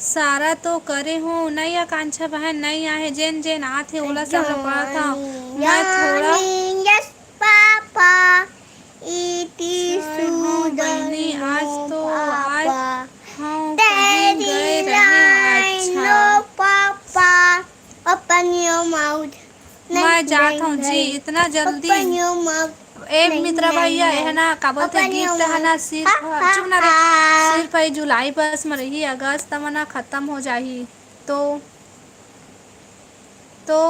सारा तो करे हो, नई आकांक्षा बहन, नई आहे, जेन जेन आथे ओला सब ला पढ़त हव। मैं थोड़ा यस पापा, इति सुदन बहिनी, आज तो आज हम कहीं गए रहे। अच्छा। पापा, अपन यो माउथ। मैं जात हूँ जी, इतना जल्दी? ए मित्रा भैया, ए ना, का बोलथे, गिफ्ट ह ना सिर्फ, चुप ना रे, सिर्फ ए जुलाई बस म रही, अगस्त म ना खत्म हो जाही। तो, तो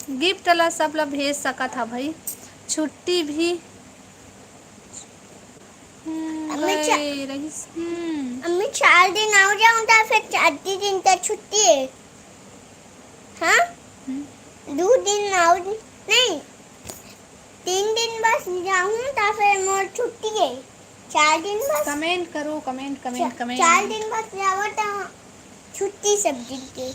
गिफ्ट ला सब ला भेज सकत हा भाई, छुट्टी भी। हम्म, अम्मी, चा-, गए रहिस, हम्म। अम्मी, चार दिन आऊ जाऊं त फिर चार दिन त छुट्टी है। हाँ? हम्म। दो दिन आऊ, नहीं, तीन दिन बस जाऊं त फिर मोर छुट्टी है। चार दिन बस। Comment करो, comment, comment, चा-, comment। चार दिन बस जावत छुट्टी सब दिन के।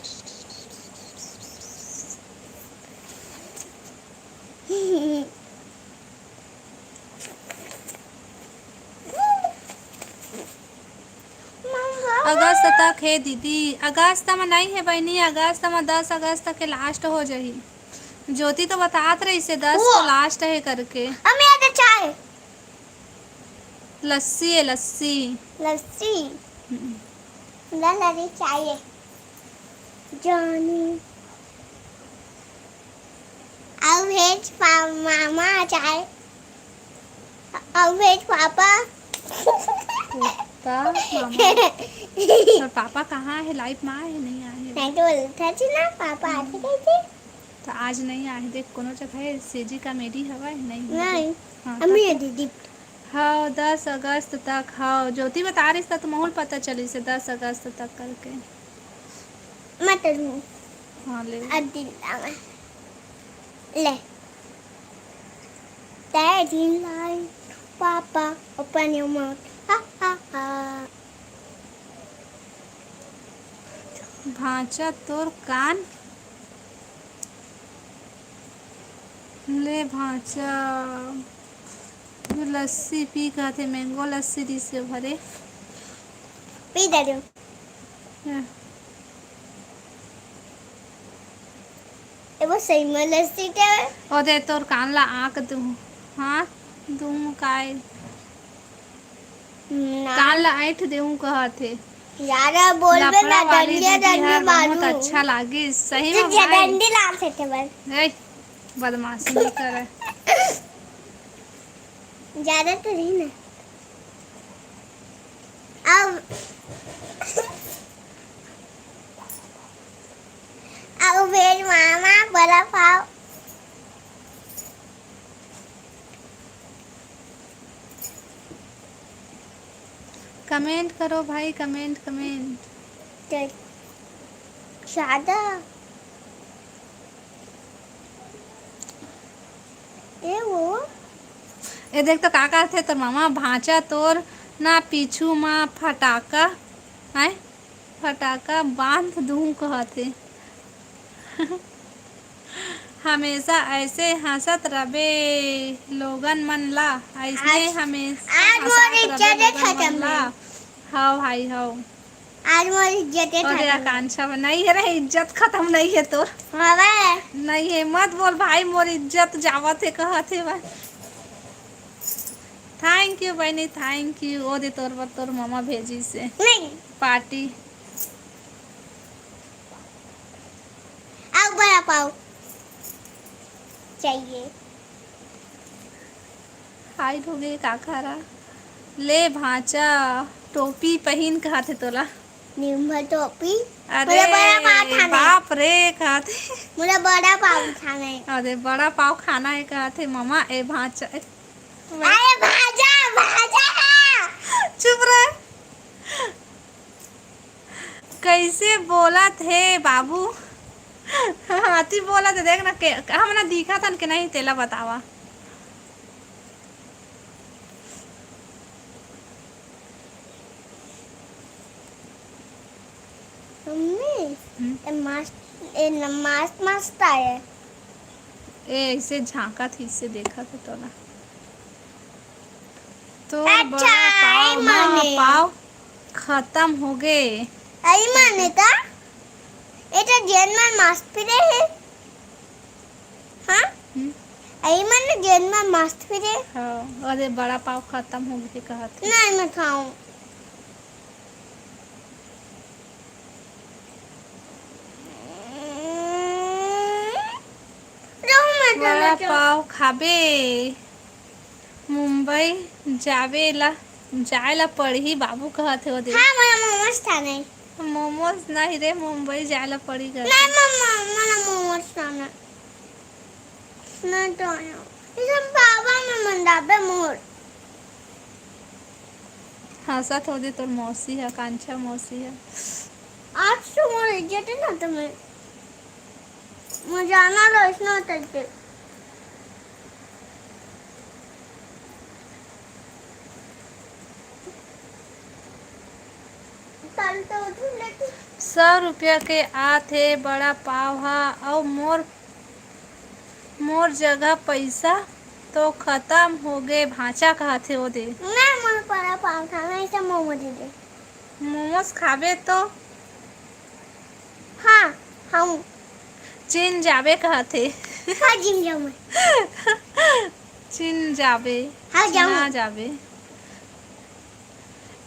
अगस्त तक हे दीदी, अगस्त म नहीं हे बहिनी, अगस्त म दस अगस्त तक के last हो जाही। ज्योति तो बतात रहिस हे दस को last हे करके। अम्मी, ये दे चाय। लस्सी हे, लस्सी। लस्सी? हम्म। ला, ला रे, चाय हे। जानी। अउ भेज पा-, मामा चाय। अउ भेज पापा। पापा, मामा। तोर पापा कहाँ हे? Live म आए हे, नहीं आए हे? नहीं तो बोलता थी ना, पापा आते हम्म। कइसे? त आज नहीं आहे, देख, कोनो जगह हे, सेजी comedy हवय, नहीं हे। नहीं, हाँ, अम्मी त ये दीदी। हव, दस अगस्त तक हव। ज्योति बता रहिस त महूल पता चलिस हे, दस अगस्त तक करके। मैं तो हूँ। हाँ, ले। अब दिन लावा। ले। तय दिन लाई, पापा, open your mouth। हा, हा, हा। भांचा तोर कान ले भांचा, लस्सी पी कहथे, mango लस्सी दिस हे भरे। पी दे दो। हाँ। ए वो सही में लस्सी के। ओ दे तोर कान ला आंक दूं, हाँ, दूं काय? ना। कान ला ऐंठ देहूं कहत हे। यार, बोलबे लफड़ा ना, वाली डंडिया दीदी डंडी हर बहुत मारू। अच्छा लागिस, सही में भाई। डंडी लात हे ते बस। ए, बदमाशी नहीं करे। ज्यादा तो नहीं ना। अब, अब भेज मामा बर्फ आओ। Comment करो भाई, comment, comment। ते ज्यादा। ए वो। ए देख तो का कहथे तोर मामा, भांचा तोर ना पीछू मा फटाका, हैं? फटाका बांध दूं कहत हे। हमेशा ऐसे हंसत रबे लोगन मन ला, ऐसने आज, हमेशा आज हंसात मोर रबे इज्जत लोगन मन खत्म ला। हे। हव भाई, हव। आज मोर इज्जत हे अरे खत्म। आकांक्षा, नहीं हे रे, इज्जत खत्म नहीं हे तोर। हवे। नहीं हे, मत बोल भाई, मोर इज्जत जावत हे कहत हे भाई। Thank you बहिनी, thank you। ओ दे तोर बर तोर मामा भेजिस हे। नहीं। Party। आओ बड़ा पाओ। चाहिए। हाइट हो गई काका रा। ले भांचा, टोपी पहिन कहाथे तोला। निम्बा टोपी। अरे मोला बड़ा पाव खाना है। बाप रे कहाथे। मोला बड़ा पाव खाना है। अरे बड़ा पाव खाना है कहाथे ममा। ए भांचा, ए, अरे भाजा, भाजा। चुप रह। कैसे बोलत हे बाबू? हाथी बोलत हे, देख ना के, हमन दिखत हन के नहीं, तेला बतावा। मम्मी, हम्म। ए मस्त, ए न मस्त, मस्त आए। ए, ऐसे झांकत हे, इससे देखत हे तोला। तो अच्छा, बड़ा पाव, आई माने। पाव खत्म हो गए। आई माने का? ए तो जेन मन मस्त फिरे हे। हाँ? हम्म। आई माने जेन मन मस्त फिरे। हाँ, अरे बड़ा पाव खत्म हो गए कहत हे। नहीं, मैं खाऊं। रहू मैं तो वड़ा लेके पाव खाबे, मुंबई जावे ला, जाए ला पड़ही, बाबू कहत हे ओदे। हाँ, मोला मोमोज खाना है। मोमोज नहीं रे, मुंबई जाए ला पड़ही कहत नहीं, हे। मम्मा, मोला मोमोज खाना है। मैं तो आया। ये सब बाबा में मंदाबे मोर। हंसत हो दे तोर मौसी ह, कांक्षा मौसी ह। आज तो मोर इज्जत है ना तुम्हें। मैं जाना लो इसमें उतर के। कल तो उठूं लेकिन सौ रुपया के आथे बड़ा पाव ह, अउ मोर, मोर जगह पइसा तो खतम हो गे, भांचा कहत हे ओदे। मैं मोर बड़ा पाव खाना, इसे मोमो दे दे। मोमोज खाबे तो हाँ, हम। चीन जाबे कहत हे। हाँ, जिम जाऊँ मैं। चीन जाबे, हाँ, जाऊँ। चीना जाबे।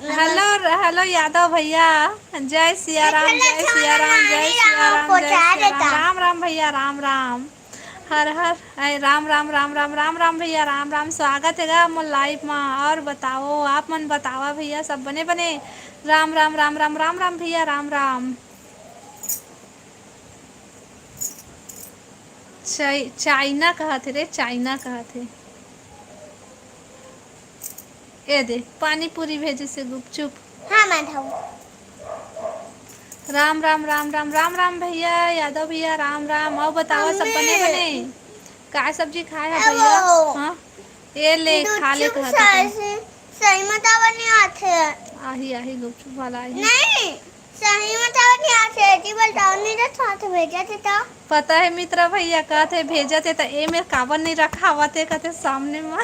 हेलो, हेलो यादव भैया, जय सिया राम, जय सिया राम, जय सिया राम, जय सिया राम। राम राम भैया, राम राम। हर हर, अय, राम राम, राम राम, राम राम भैया, राम राम। स्वागत हे गा मोर लाइव मा। और बताओ, आप मन बतावा भैया, सब बने बने? राम राम, राम राम, राम राम भैया, राम राम। चाइ-, चाइना कहत हे रे, चाइना कहत हे। ए दे, पानी पूरी भेजे से गुपचुप। हाँ, मैं खाऊँ। राम राम, राम राम, राम राम भैया, यादव भैया, राम राम। अउ बतावा, सब बने बने? का सब्जी खाए हा भैया? हाँ, ए ले, खा ले, कहत हे। सही में तावा नहीं आथे। आही, आही, गुपचुप वाला आही। नहीं, सही में तावा नहीं आथे, एती बोल तावा नहीं रखाथे, भेजथे तो। पता है मित्रा भैया, कहत हे भेजथे तो ए मेर काबर नहीं रखावत हे, कहत हे सामने में।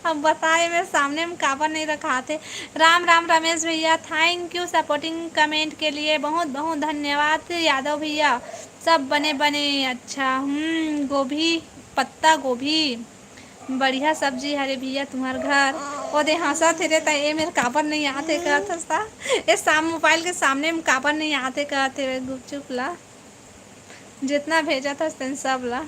अब बताए मेर सामने में काबर नहीं रखाथे। राम राम रमेश भैया, thank you supporting comment के लिए, बहुत बहुत धन्यवाद यादव भैया। सब बने बने, अच्छा, हम्म, गोभी, पत्ता गोभी। बढ़िया सब्जी हरे भैया तुम्हर घर। ओदे हंसत हे रे, त ए मेर काबर नहीं आथे कहत हस त? ए साम मोबाइल के सामने में काबर नहीं आथे कहत हे गुपचुप ला? जितना भेजत हस तेन सब ला।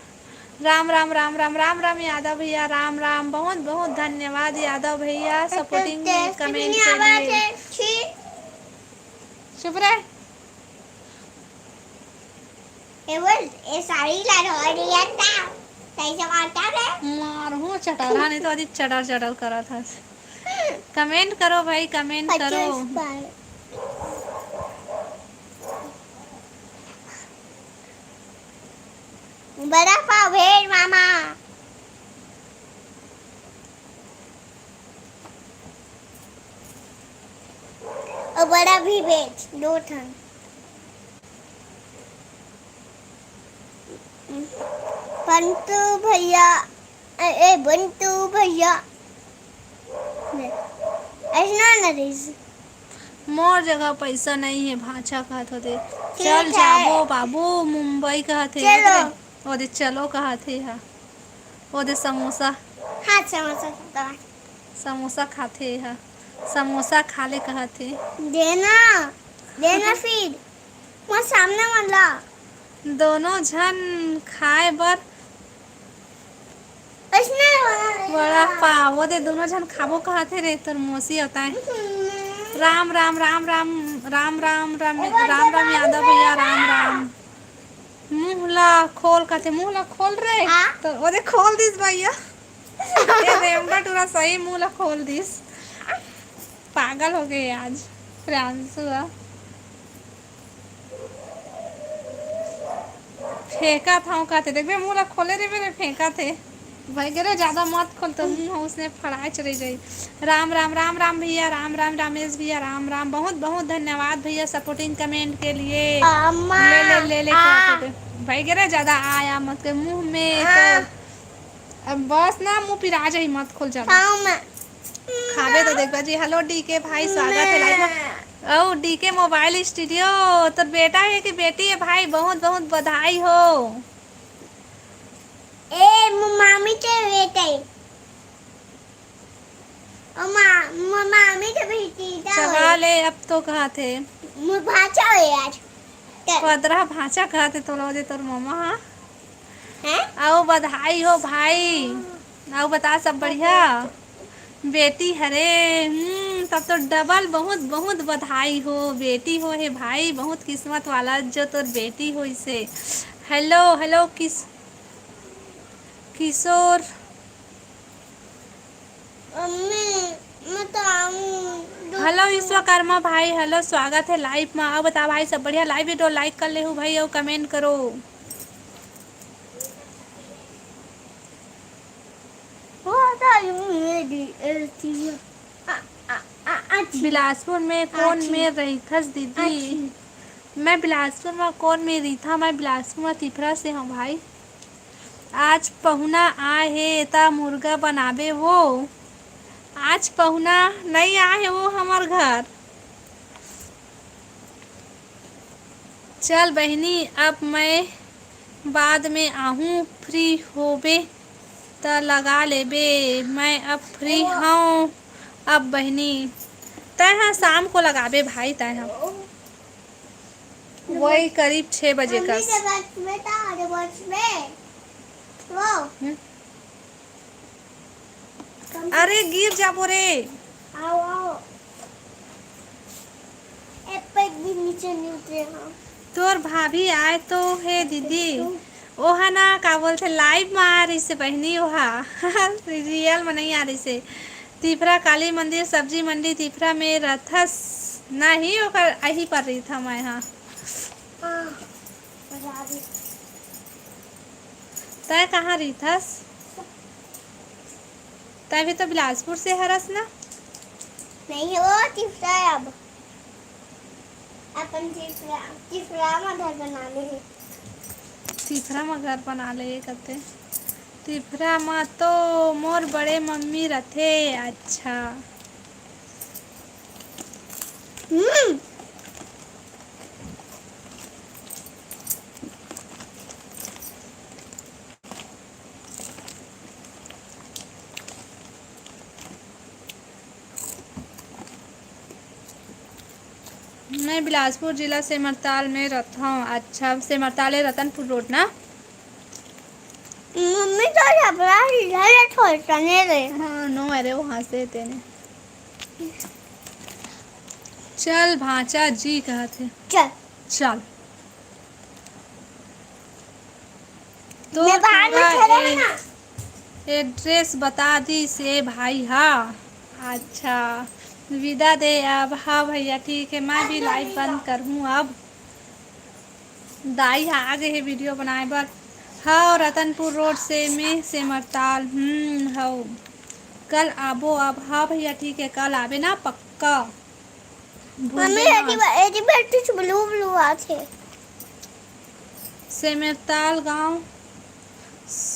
राम राम, राम राम, राम राम यादव भैया, राम राम। बहुत बहुत धन्यवाद यादव भैया, supporting comment के लिए। चुप रह। ए बोल, ए साड़ी ला धो दिया था। कैसे मारता रे? मारहूँ चटरहा, नहीं तो अभी चटर चटर करत हस। Comment करो भाई, comment करो। बड़ा पाव भेज मामा। और बड़ा भी भेज, दो ठन। बंटू भैया, ए, ए, बंटू भैया। ले, ऐसना न रहिस। मोर जगह पइसा नइ हे, भांचा कहत होथे। ठीक चल हे। जाबो बाबू, मुंबई कहत हे। चलो। ओदे, ओदे चलो कहत हे हा। ओदे समोसा। हाँ, समोसा खाता है। समोसा खाथे हा। समोसा खा ले कहत हे। देना, देना फिर। मोर सामने वाला। दोनों झन खाए बर वड़ा पाव, वो दे दोनों झन खाबो कहत हे रे, तोर मौसी होता है। राम, राम, राम, राम, राम, राम, राम, राम, राम यादव भैया, राम, राम। मुंह ला खोल कहते, मुंह ला खोल रे। हाँ। तो वो दे खोल दिस भैया। ये रेमबा टूरा सही मुंह ला खोल दिस। पागल हो गए आज प्रियांशु ह। फेंकत हव कहते, देखबे मुंह ला खोले रहिबे रे, फेंकत हे। भाई गे रे, ज्यादा मत खोल, तो मुंह उसने फड़ाए चले जाई। राम राम, राम राम भैया, राम राम रामेश भैया, राम राम। बहुत बहुत धन्यवाद भैया सपोर्टिंग कमेंट के लिए। अम्मा। ले ले ले ले आ। कहते। भाई गे रे, ज्यादा आया मत कर मुंह में, आ। तो अब बस ना, मुंह पिरा जाई, मत खोल ज्यादा। खाओ मैं। खाबे तो देखबा जी। हेलो डीके भाई, स्वागत है लाइव में। ओ डीके मोबाइल स्टूडियो, तोर बेटा है कि बेटी है भाई? बहुत बहुत बधाई हो। ए, मो मामी के बेटे। ओ मा-, मो मामी के बेटी दा हो। चबा ले, अब तो कहा थे। मो भाचा हो यार। पदरा भाचा कहा थे तोला दे तोर ममा हा। हैं? अउ बधाई हो भाई। अउ बता, सब बढ़िया? बेटी हरे, हम्म, तब तो डबल बहुत बहुत बधाई हो। बेटी हो हे भाई, बहुत किस्मत वाला जो तोर बेटी हो इसे। हेलो, हेलो, किस-, किशोर। मम्मी, मैं तो आऊं। हेलो विश्वकर्मा भाई, हेलो, स्वागत है लाइव में। अउ बता भाई, सब बढ़िया? लाइव वीडियो लाइक कर लेहू भाई, अउ कमेंट करो। वो आता है, ये दी, ए, चीज़। आ, आ, आ, आ, छी। बिलासपुर में कौन आ, छी। में रहिथस दीदी? आ, छी। मैं बिलासपुर में कौन में रहिथा? मैं बिलासपुर में तिफरा से हूँ भाई। आज पहुना आए हे, त मुर्गा बनाबे वो। आज पहुना नहीं आए हे वो हमर घर। चल बहिनी, अब मैं बाद में आहूँ, फ्री होबे त लगा लेबे। मैं अब फ्री हूँ अब बहिनी। तय हाँ शाम को लगाबे भाई, तय हाँ। वही करीब छः बजे कस। अरे गिर जाबो रे। आओ, आओ। ए, पैर भी नीचे नहीं उतरेगा। तोर भाभी आए तो हे दीदी। ओहा ना, का बोलथे, लाइव में आ रहिसे बहिनी, ओहा रियल में नहीं आ रहिसे। तिफरा काली मंदिर, सब्जी मंडी तिफरा में रथस। नहीं, ओकर अही पर रहिथा मैं हा। हाँ, बता दी। तय कहाँ रहिथस? तय भी तो बिलासपुर से हरस ना? नहीं, वो तिफरा है अब। अपन तिफरा, तिफरा में घर बना ले हे। तिफरा में घर बना ले हे कते। तिफरा में तो मोर बड़े मम्मी रथे। अच्छा। हम्म। मैं बिलासपुर जिला सेमरताल में रथंव। अच्छा, सेमरताल ए रतनपुर रोड ना? मम्मी तो छपरा सीधा ले छोड़ता नहीं रे। हाँ, नो, अरे वहाँ से तेने। चल भांचा जी कहत हे। चल। चल। तो मैं बाहर में पूरा खड़ा ए-, ना। एड्रेस बता दिस ए भाई हा। अच्छा, विदा दे अब। हाँ भैया, ठीक है, मैं भी लाइव बंद करहूँ अब। दाई हा आ गे हे वीडियो बनाए बर। हव रतनपुर रोड से, में सेमरताल। हम्म, हव। कल आबो अब। हाँ भैया, ठीक है, कल आबे ना, पक्का। भूलबे मम्मी, मत। एती बर, एती बर कुछ ब्लू ब्लू आथे। सेमरताल गांव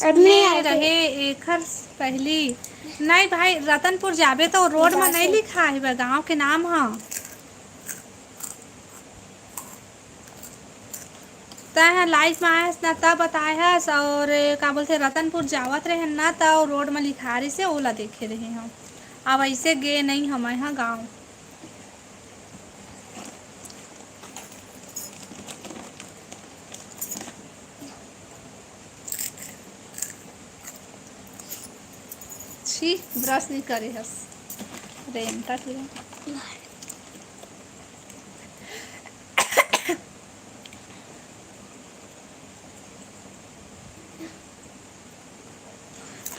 अब नहीं में आते। रहे एखर पहली। नहीं भाई, रतनपुर जाबे तो रोड में नहीं लिखा हे बे गांव के नाम ह। तैं ह लाइव में आए हस ना, तब बताए हस, और का बोलथे, रतनपुर जावत रहे ना, त रोड में लिखा रहिसे, ओला देखे रहे हम। अब ऐसे गे नहीं हमारे यहाँ गाँव। जी, brush नहीं करे हस। रेंटा के।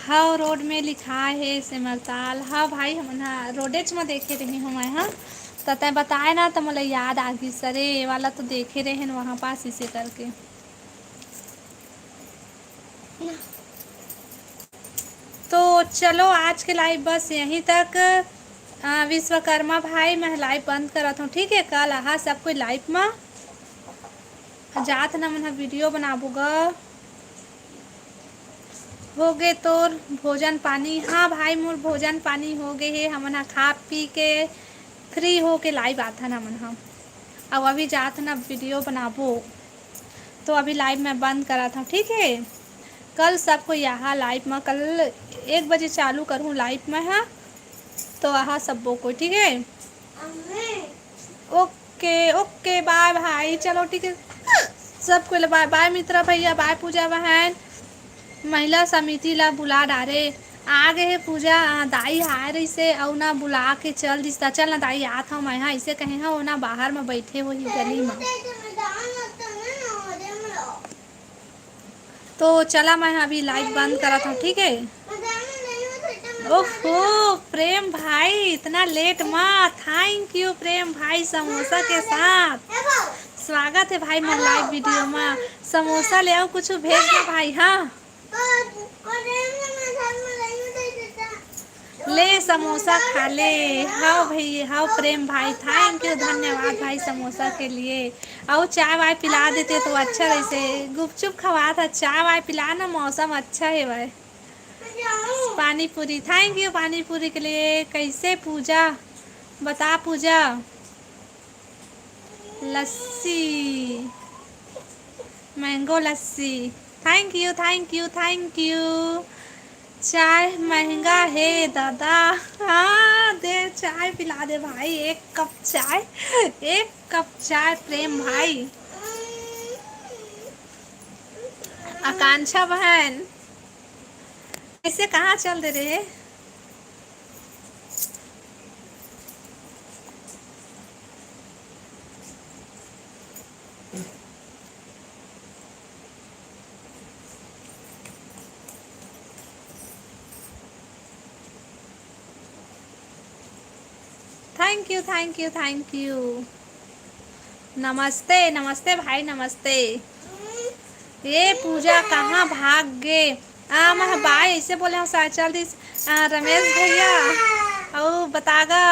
हव, road में लिखाय हे सेमरताल। हव भाई, हमन ह रोडेच म देखे रहे हवय, हाँ। त तैं बताय ना, त मोला याद आ गिस, अरे, ये वाला तो देखे रहेन वहाँ पास, इसे करके। तो चलो, आज के live बस यहीं तक। अ, विश्वकर्मा भाई, मैं live बंद करत हूँ, ठीक है? कल आहा सब कोई live में। जात ना मन ह video बनाबो ग। हो गे तोर भोजन पानी? हाँ भाई, मोर भोजन पानी हो गे हे। हमन ह खा पी के free हो के live आथन हमन ह। अब अभी जात ना video बनाबो। तो अभी live मैं बंद करत हूँ, ठीक है? कल सबको यहाँ live में, कल एक बजे चालू करूँ live में, हाँ। तो आहा सब्बो को, ठीक है? OK, OK, bye भाई। चलो, ठीक है, सबको ले bye bye मित्रा भैया, bye पूजा बहन। महिला समिति ला बुला डारे, आ गे हे पूजा। अ, दाई आए रहिसे अउ ना बुला के चल दिस। त चल ना दाई, आत हव मैं, हाँ, इसे कहे हव, ओ ना बाहर में बैठे होही गली में। तो चला, मैं अभी live बंद करत हूँ, ठीक है? ओहो, प्रेम भाई, इतना late मा। Thank you प्रेम भाई, समोसा के साथ स्वागत है भाई मोर live video मा। समोसा ले आओ, कुछ भेज दो भाई। हाँ, ले समोसा खा ले। हव भई, हव प्रेम भाई, thank you, धन्यवाद भाई समोसा के लिए। अउ चाय वाय पिला देते तो अच्छा रहिसे। गुपचुप खवात ह, चाय वाय पिला ना, मौसम अच्छा हे भाई। पानी पूरी, thank you पानी पूरी के लिए। कैसे पूजा, बता पूजा। लस्सी, mango lassi. Thank you, thank you, thank you। चाय महंगा हे दादा। हाँ, दे चाय पिला दे भाई, एक कप चाय, एक कप चाय प्रेम भाई। आकांक्षा बहन, कैसे, कहाँ चल दे रहे? Thank you, thank you, thank you। नमस्ते, नमस्ते भाई, नमस्ते। ये पूजा कहाँ भाग गे? आ, मैं बाय ऐसे बोले हूँ, साचल दिस, आ, रमेश भैया, अउ बतागा।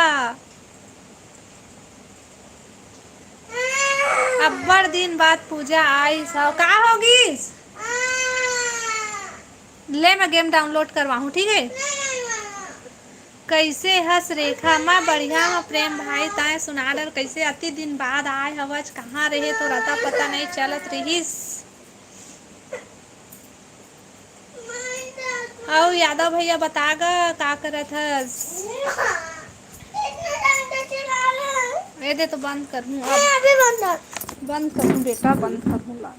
अब्बड़ दिन बाद पूजा आइस हव, का होगिस? ले, मैं game download करवाहूँ, ठीक है? कैसे हस रेखा? मैं बढ़िया हूँ प्रेम भाई, ताय सुना डर, कैसे अति दिन बाद आय हवच, कहाँ रहे तो रता पता नहीं चलत रिहिस। अउ यादव भैया बता गा का करत हस? ए दे तो बंद करहूँ अब। अभी बंद कर। बंद करहूँ बेटा, बंद करहूँ ला।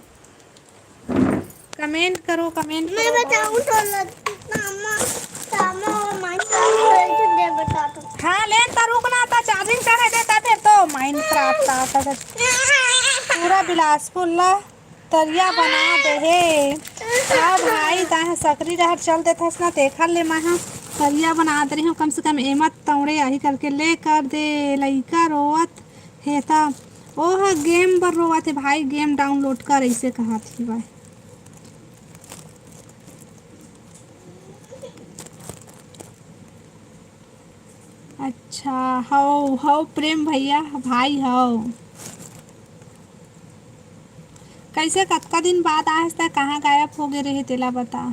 Comment करो, comment मैं करो। बताऊँ तो लग-, मामा, मामा और माई साहब को एक ठो दे बता दो। हाँ, ले त रुक ना, त charging चढ़े दे, त फिर तो Minecraft आता था। पूरा बिलासपुर ला तरिया बना दे हे। हाँ भाई, ताहे सकरी डहर चल देथस ना, तेखर ले मैं हा तरिया बना दे रही हूँ। कम से कम एमा तौड़े आही करके ले कर दे, लइका रोवत हे त ओह game बर रोवत हे भाई, game download कर, ऐसे कहत ही भाई। अच्छा, हव, हव प्रेम भैया, भाई हव। कैसे कतका दिन बाद आए हस, त कहाँ गायब हो गए रहे, तेला बता।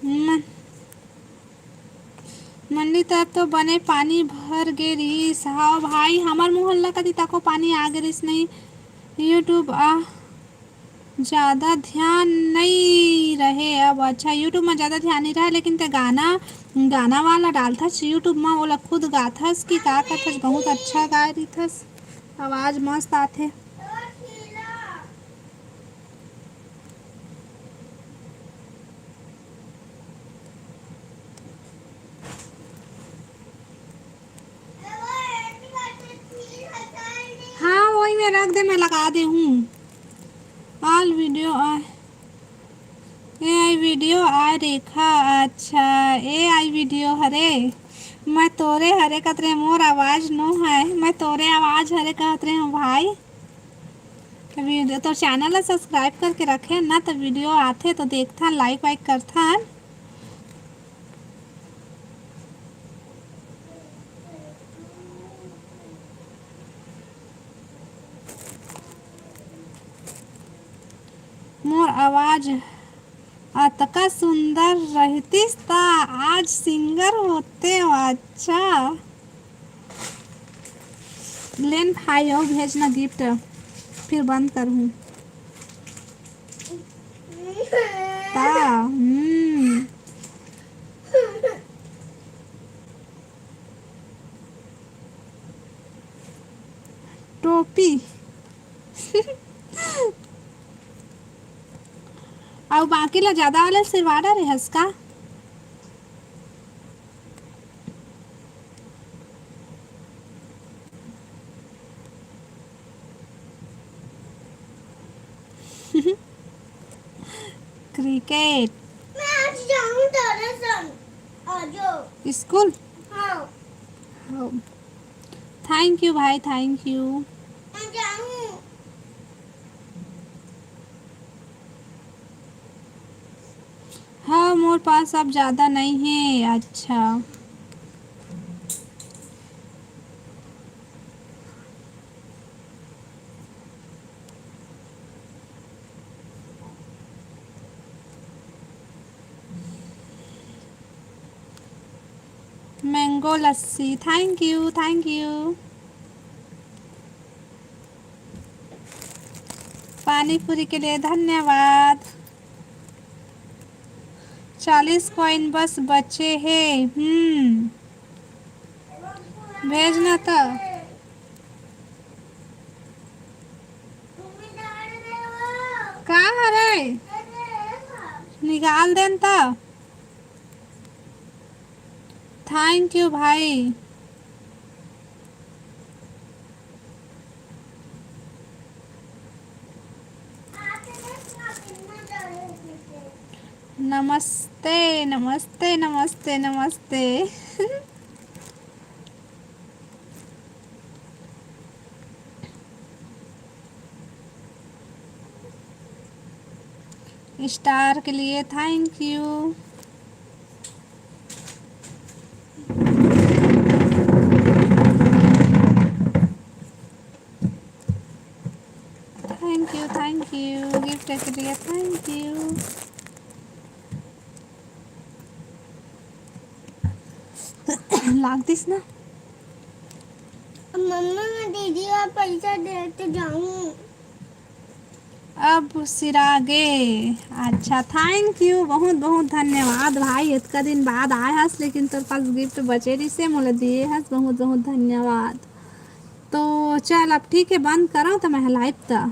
मन-, मंडी तरफ तो बने पानी भर गे रिहिस। हव भाई, हमर मोहल्ला कति तको पानी आ गे रिहिस नहीं। YouTube आ, ज्यादा ध्यान नई रहे अब। अच्छा, YouTube म ज्यादा ध्यान नई रहे, लेकिन ते गाना, गाना वाला डालथस YouTube म, ओला खुद गाथस कि का करथस? बहुत अच्छा गाय रहिथस, आवाज मस्त आथे। हाँ, वही में रख दे, मैं लगा दे हूँ। All video आ, AI video आ रेखा। अच्छा, AI video हरे। मैं तोरे हरे कतरे, मोर आवाज नो है, मैं तोरे आवाज हरे कहत रहे हूँ भाई। तो video, तो channel ला subscribe करके रखे ना, तो video आथे तो देखथन, like वाइक करथन। मोर आवाज अतका सुंदर रहतिस त आज singer होते। अच्छा, लेन भाई, अउ भेजना gift, फिर बंद करहूँ। ता, हम्म। टोपी। अउ बाकी ला ज्यादा वाले सिलवा डारे हस का? Cricket। मैं आज जाऊँ तेरे संग, आ जाओ। स्कूल? हाँ। हाँ। Thank you भाई, thank you। मैं जाऊँ। हाँ, मोर पास अब ज्यादा नई हे। अच्छा। Mango lassi, thank you, thank you। पानी पूरी के लिए धन्यवाद। चालीस coin बस बचे हे। हम्म, भेजना त। का हरे? निकाल देन त। Thank you भाई। नमस्ते, नमस्ते, नमस्ते, नमस्ते। Star के लिए thank you। Thank you, thank you। Gift के लिए thank you। लागतिस ना। मम्मा, मैं दीदी ला पैसा दे तो जाऊँ। अब सिरागे। अच्छा, thank you, बहुत बहुत धन्यवाद भाई। इतका दिन बाद आए हस, लेकिन तोर पास gift बचे रिसे, मोला दिए हस, बहुत बहुत धन्यवाद। तो चल, अब ठीक है, बंद करो तो मैं live त।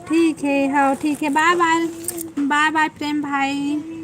ठीक है, हाँ, ठीक है, bye bye, bye bye प्रेम भाई।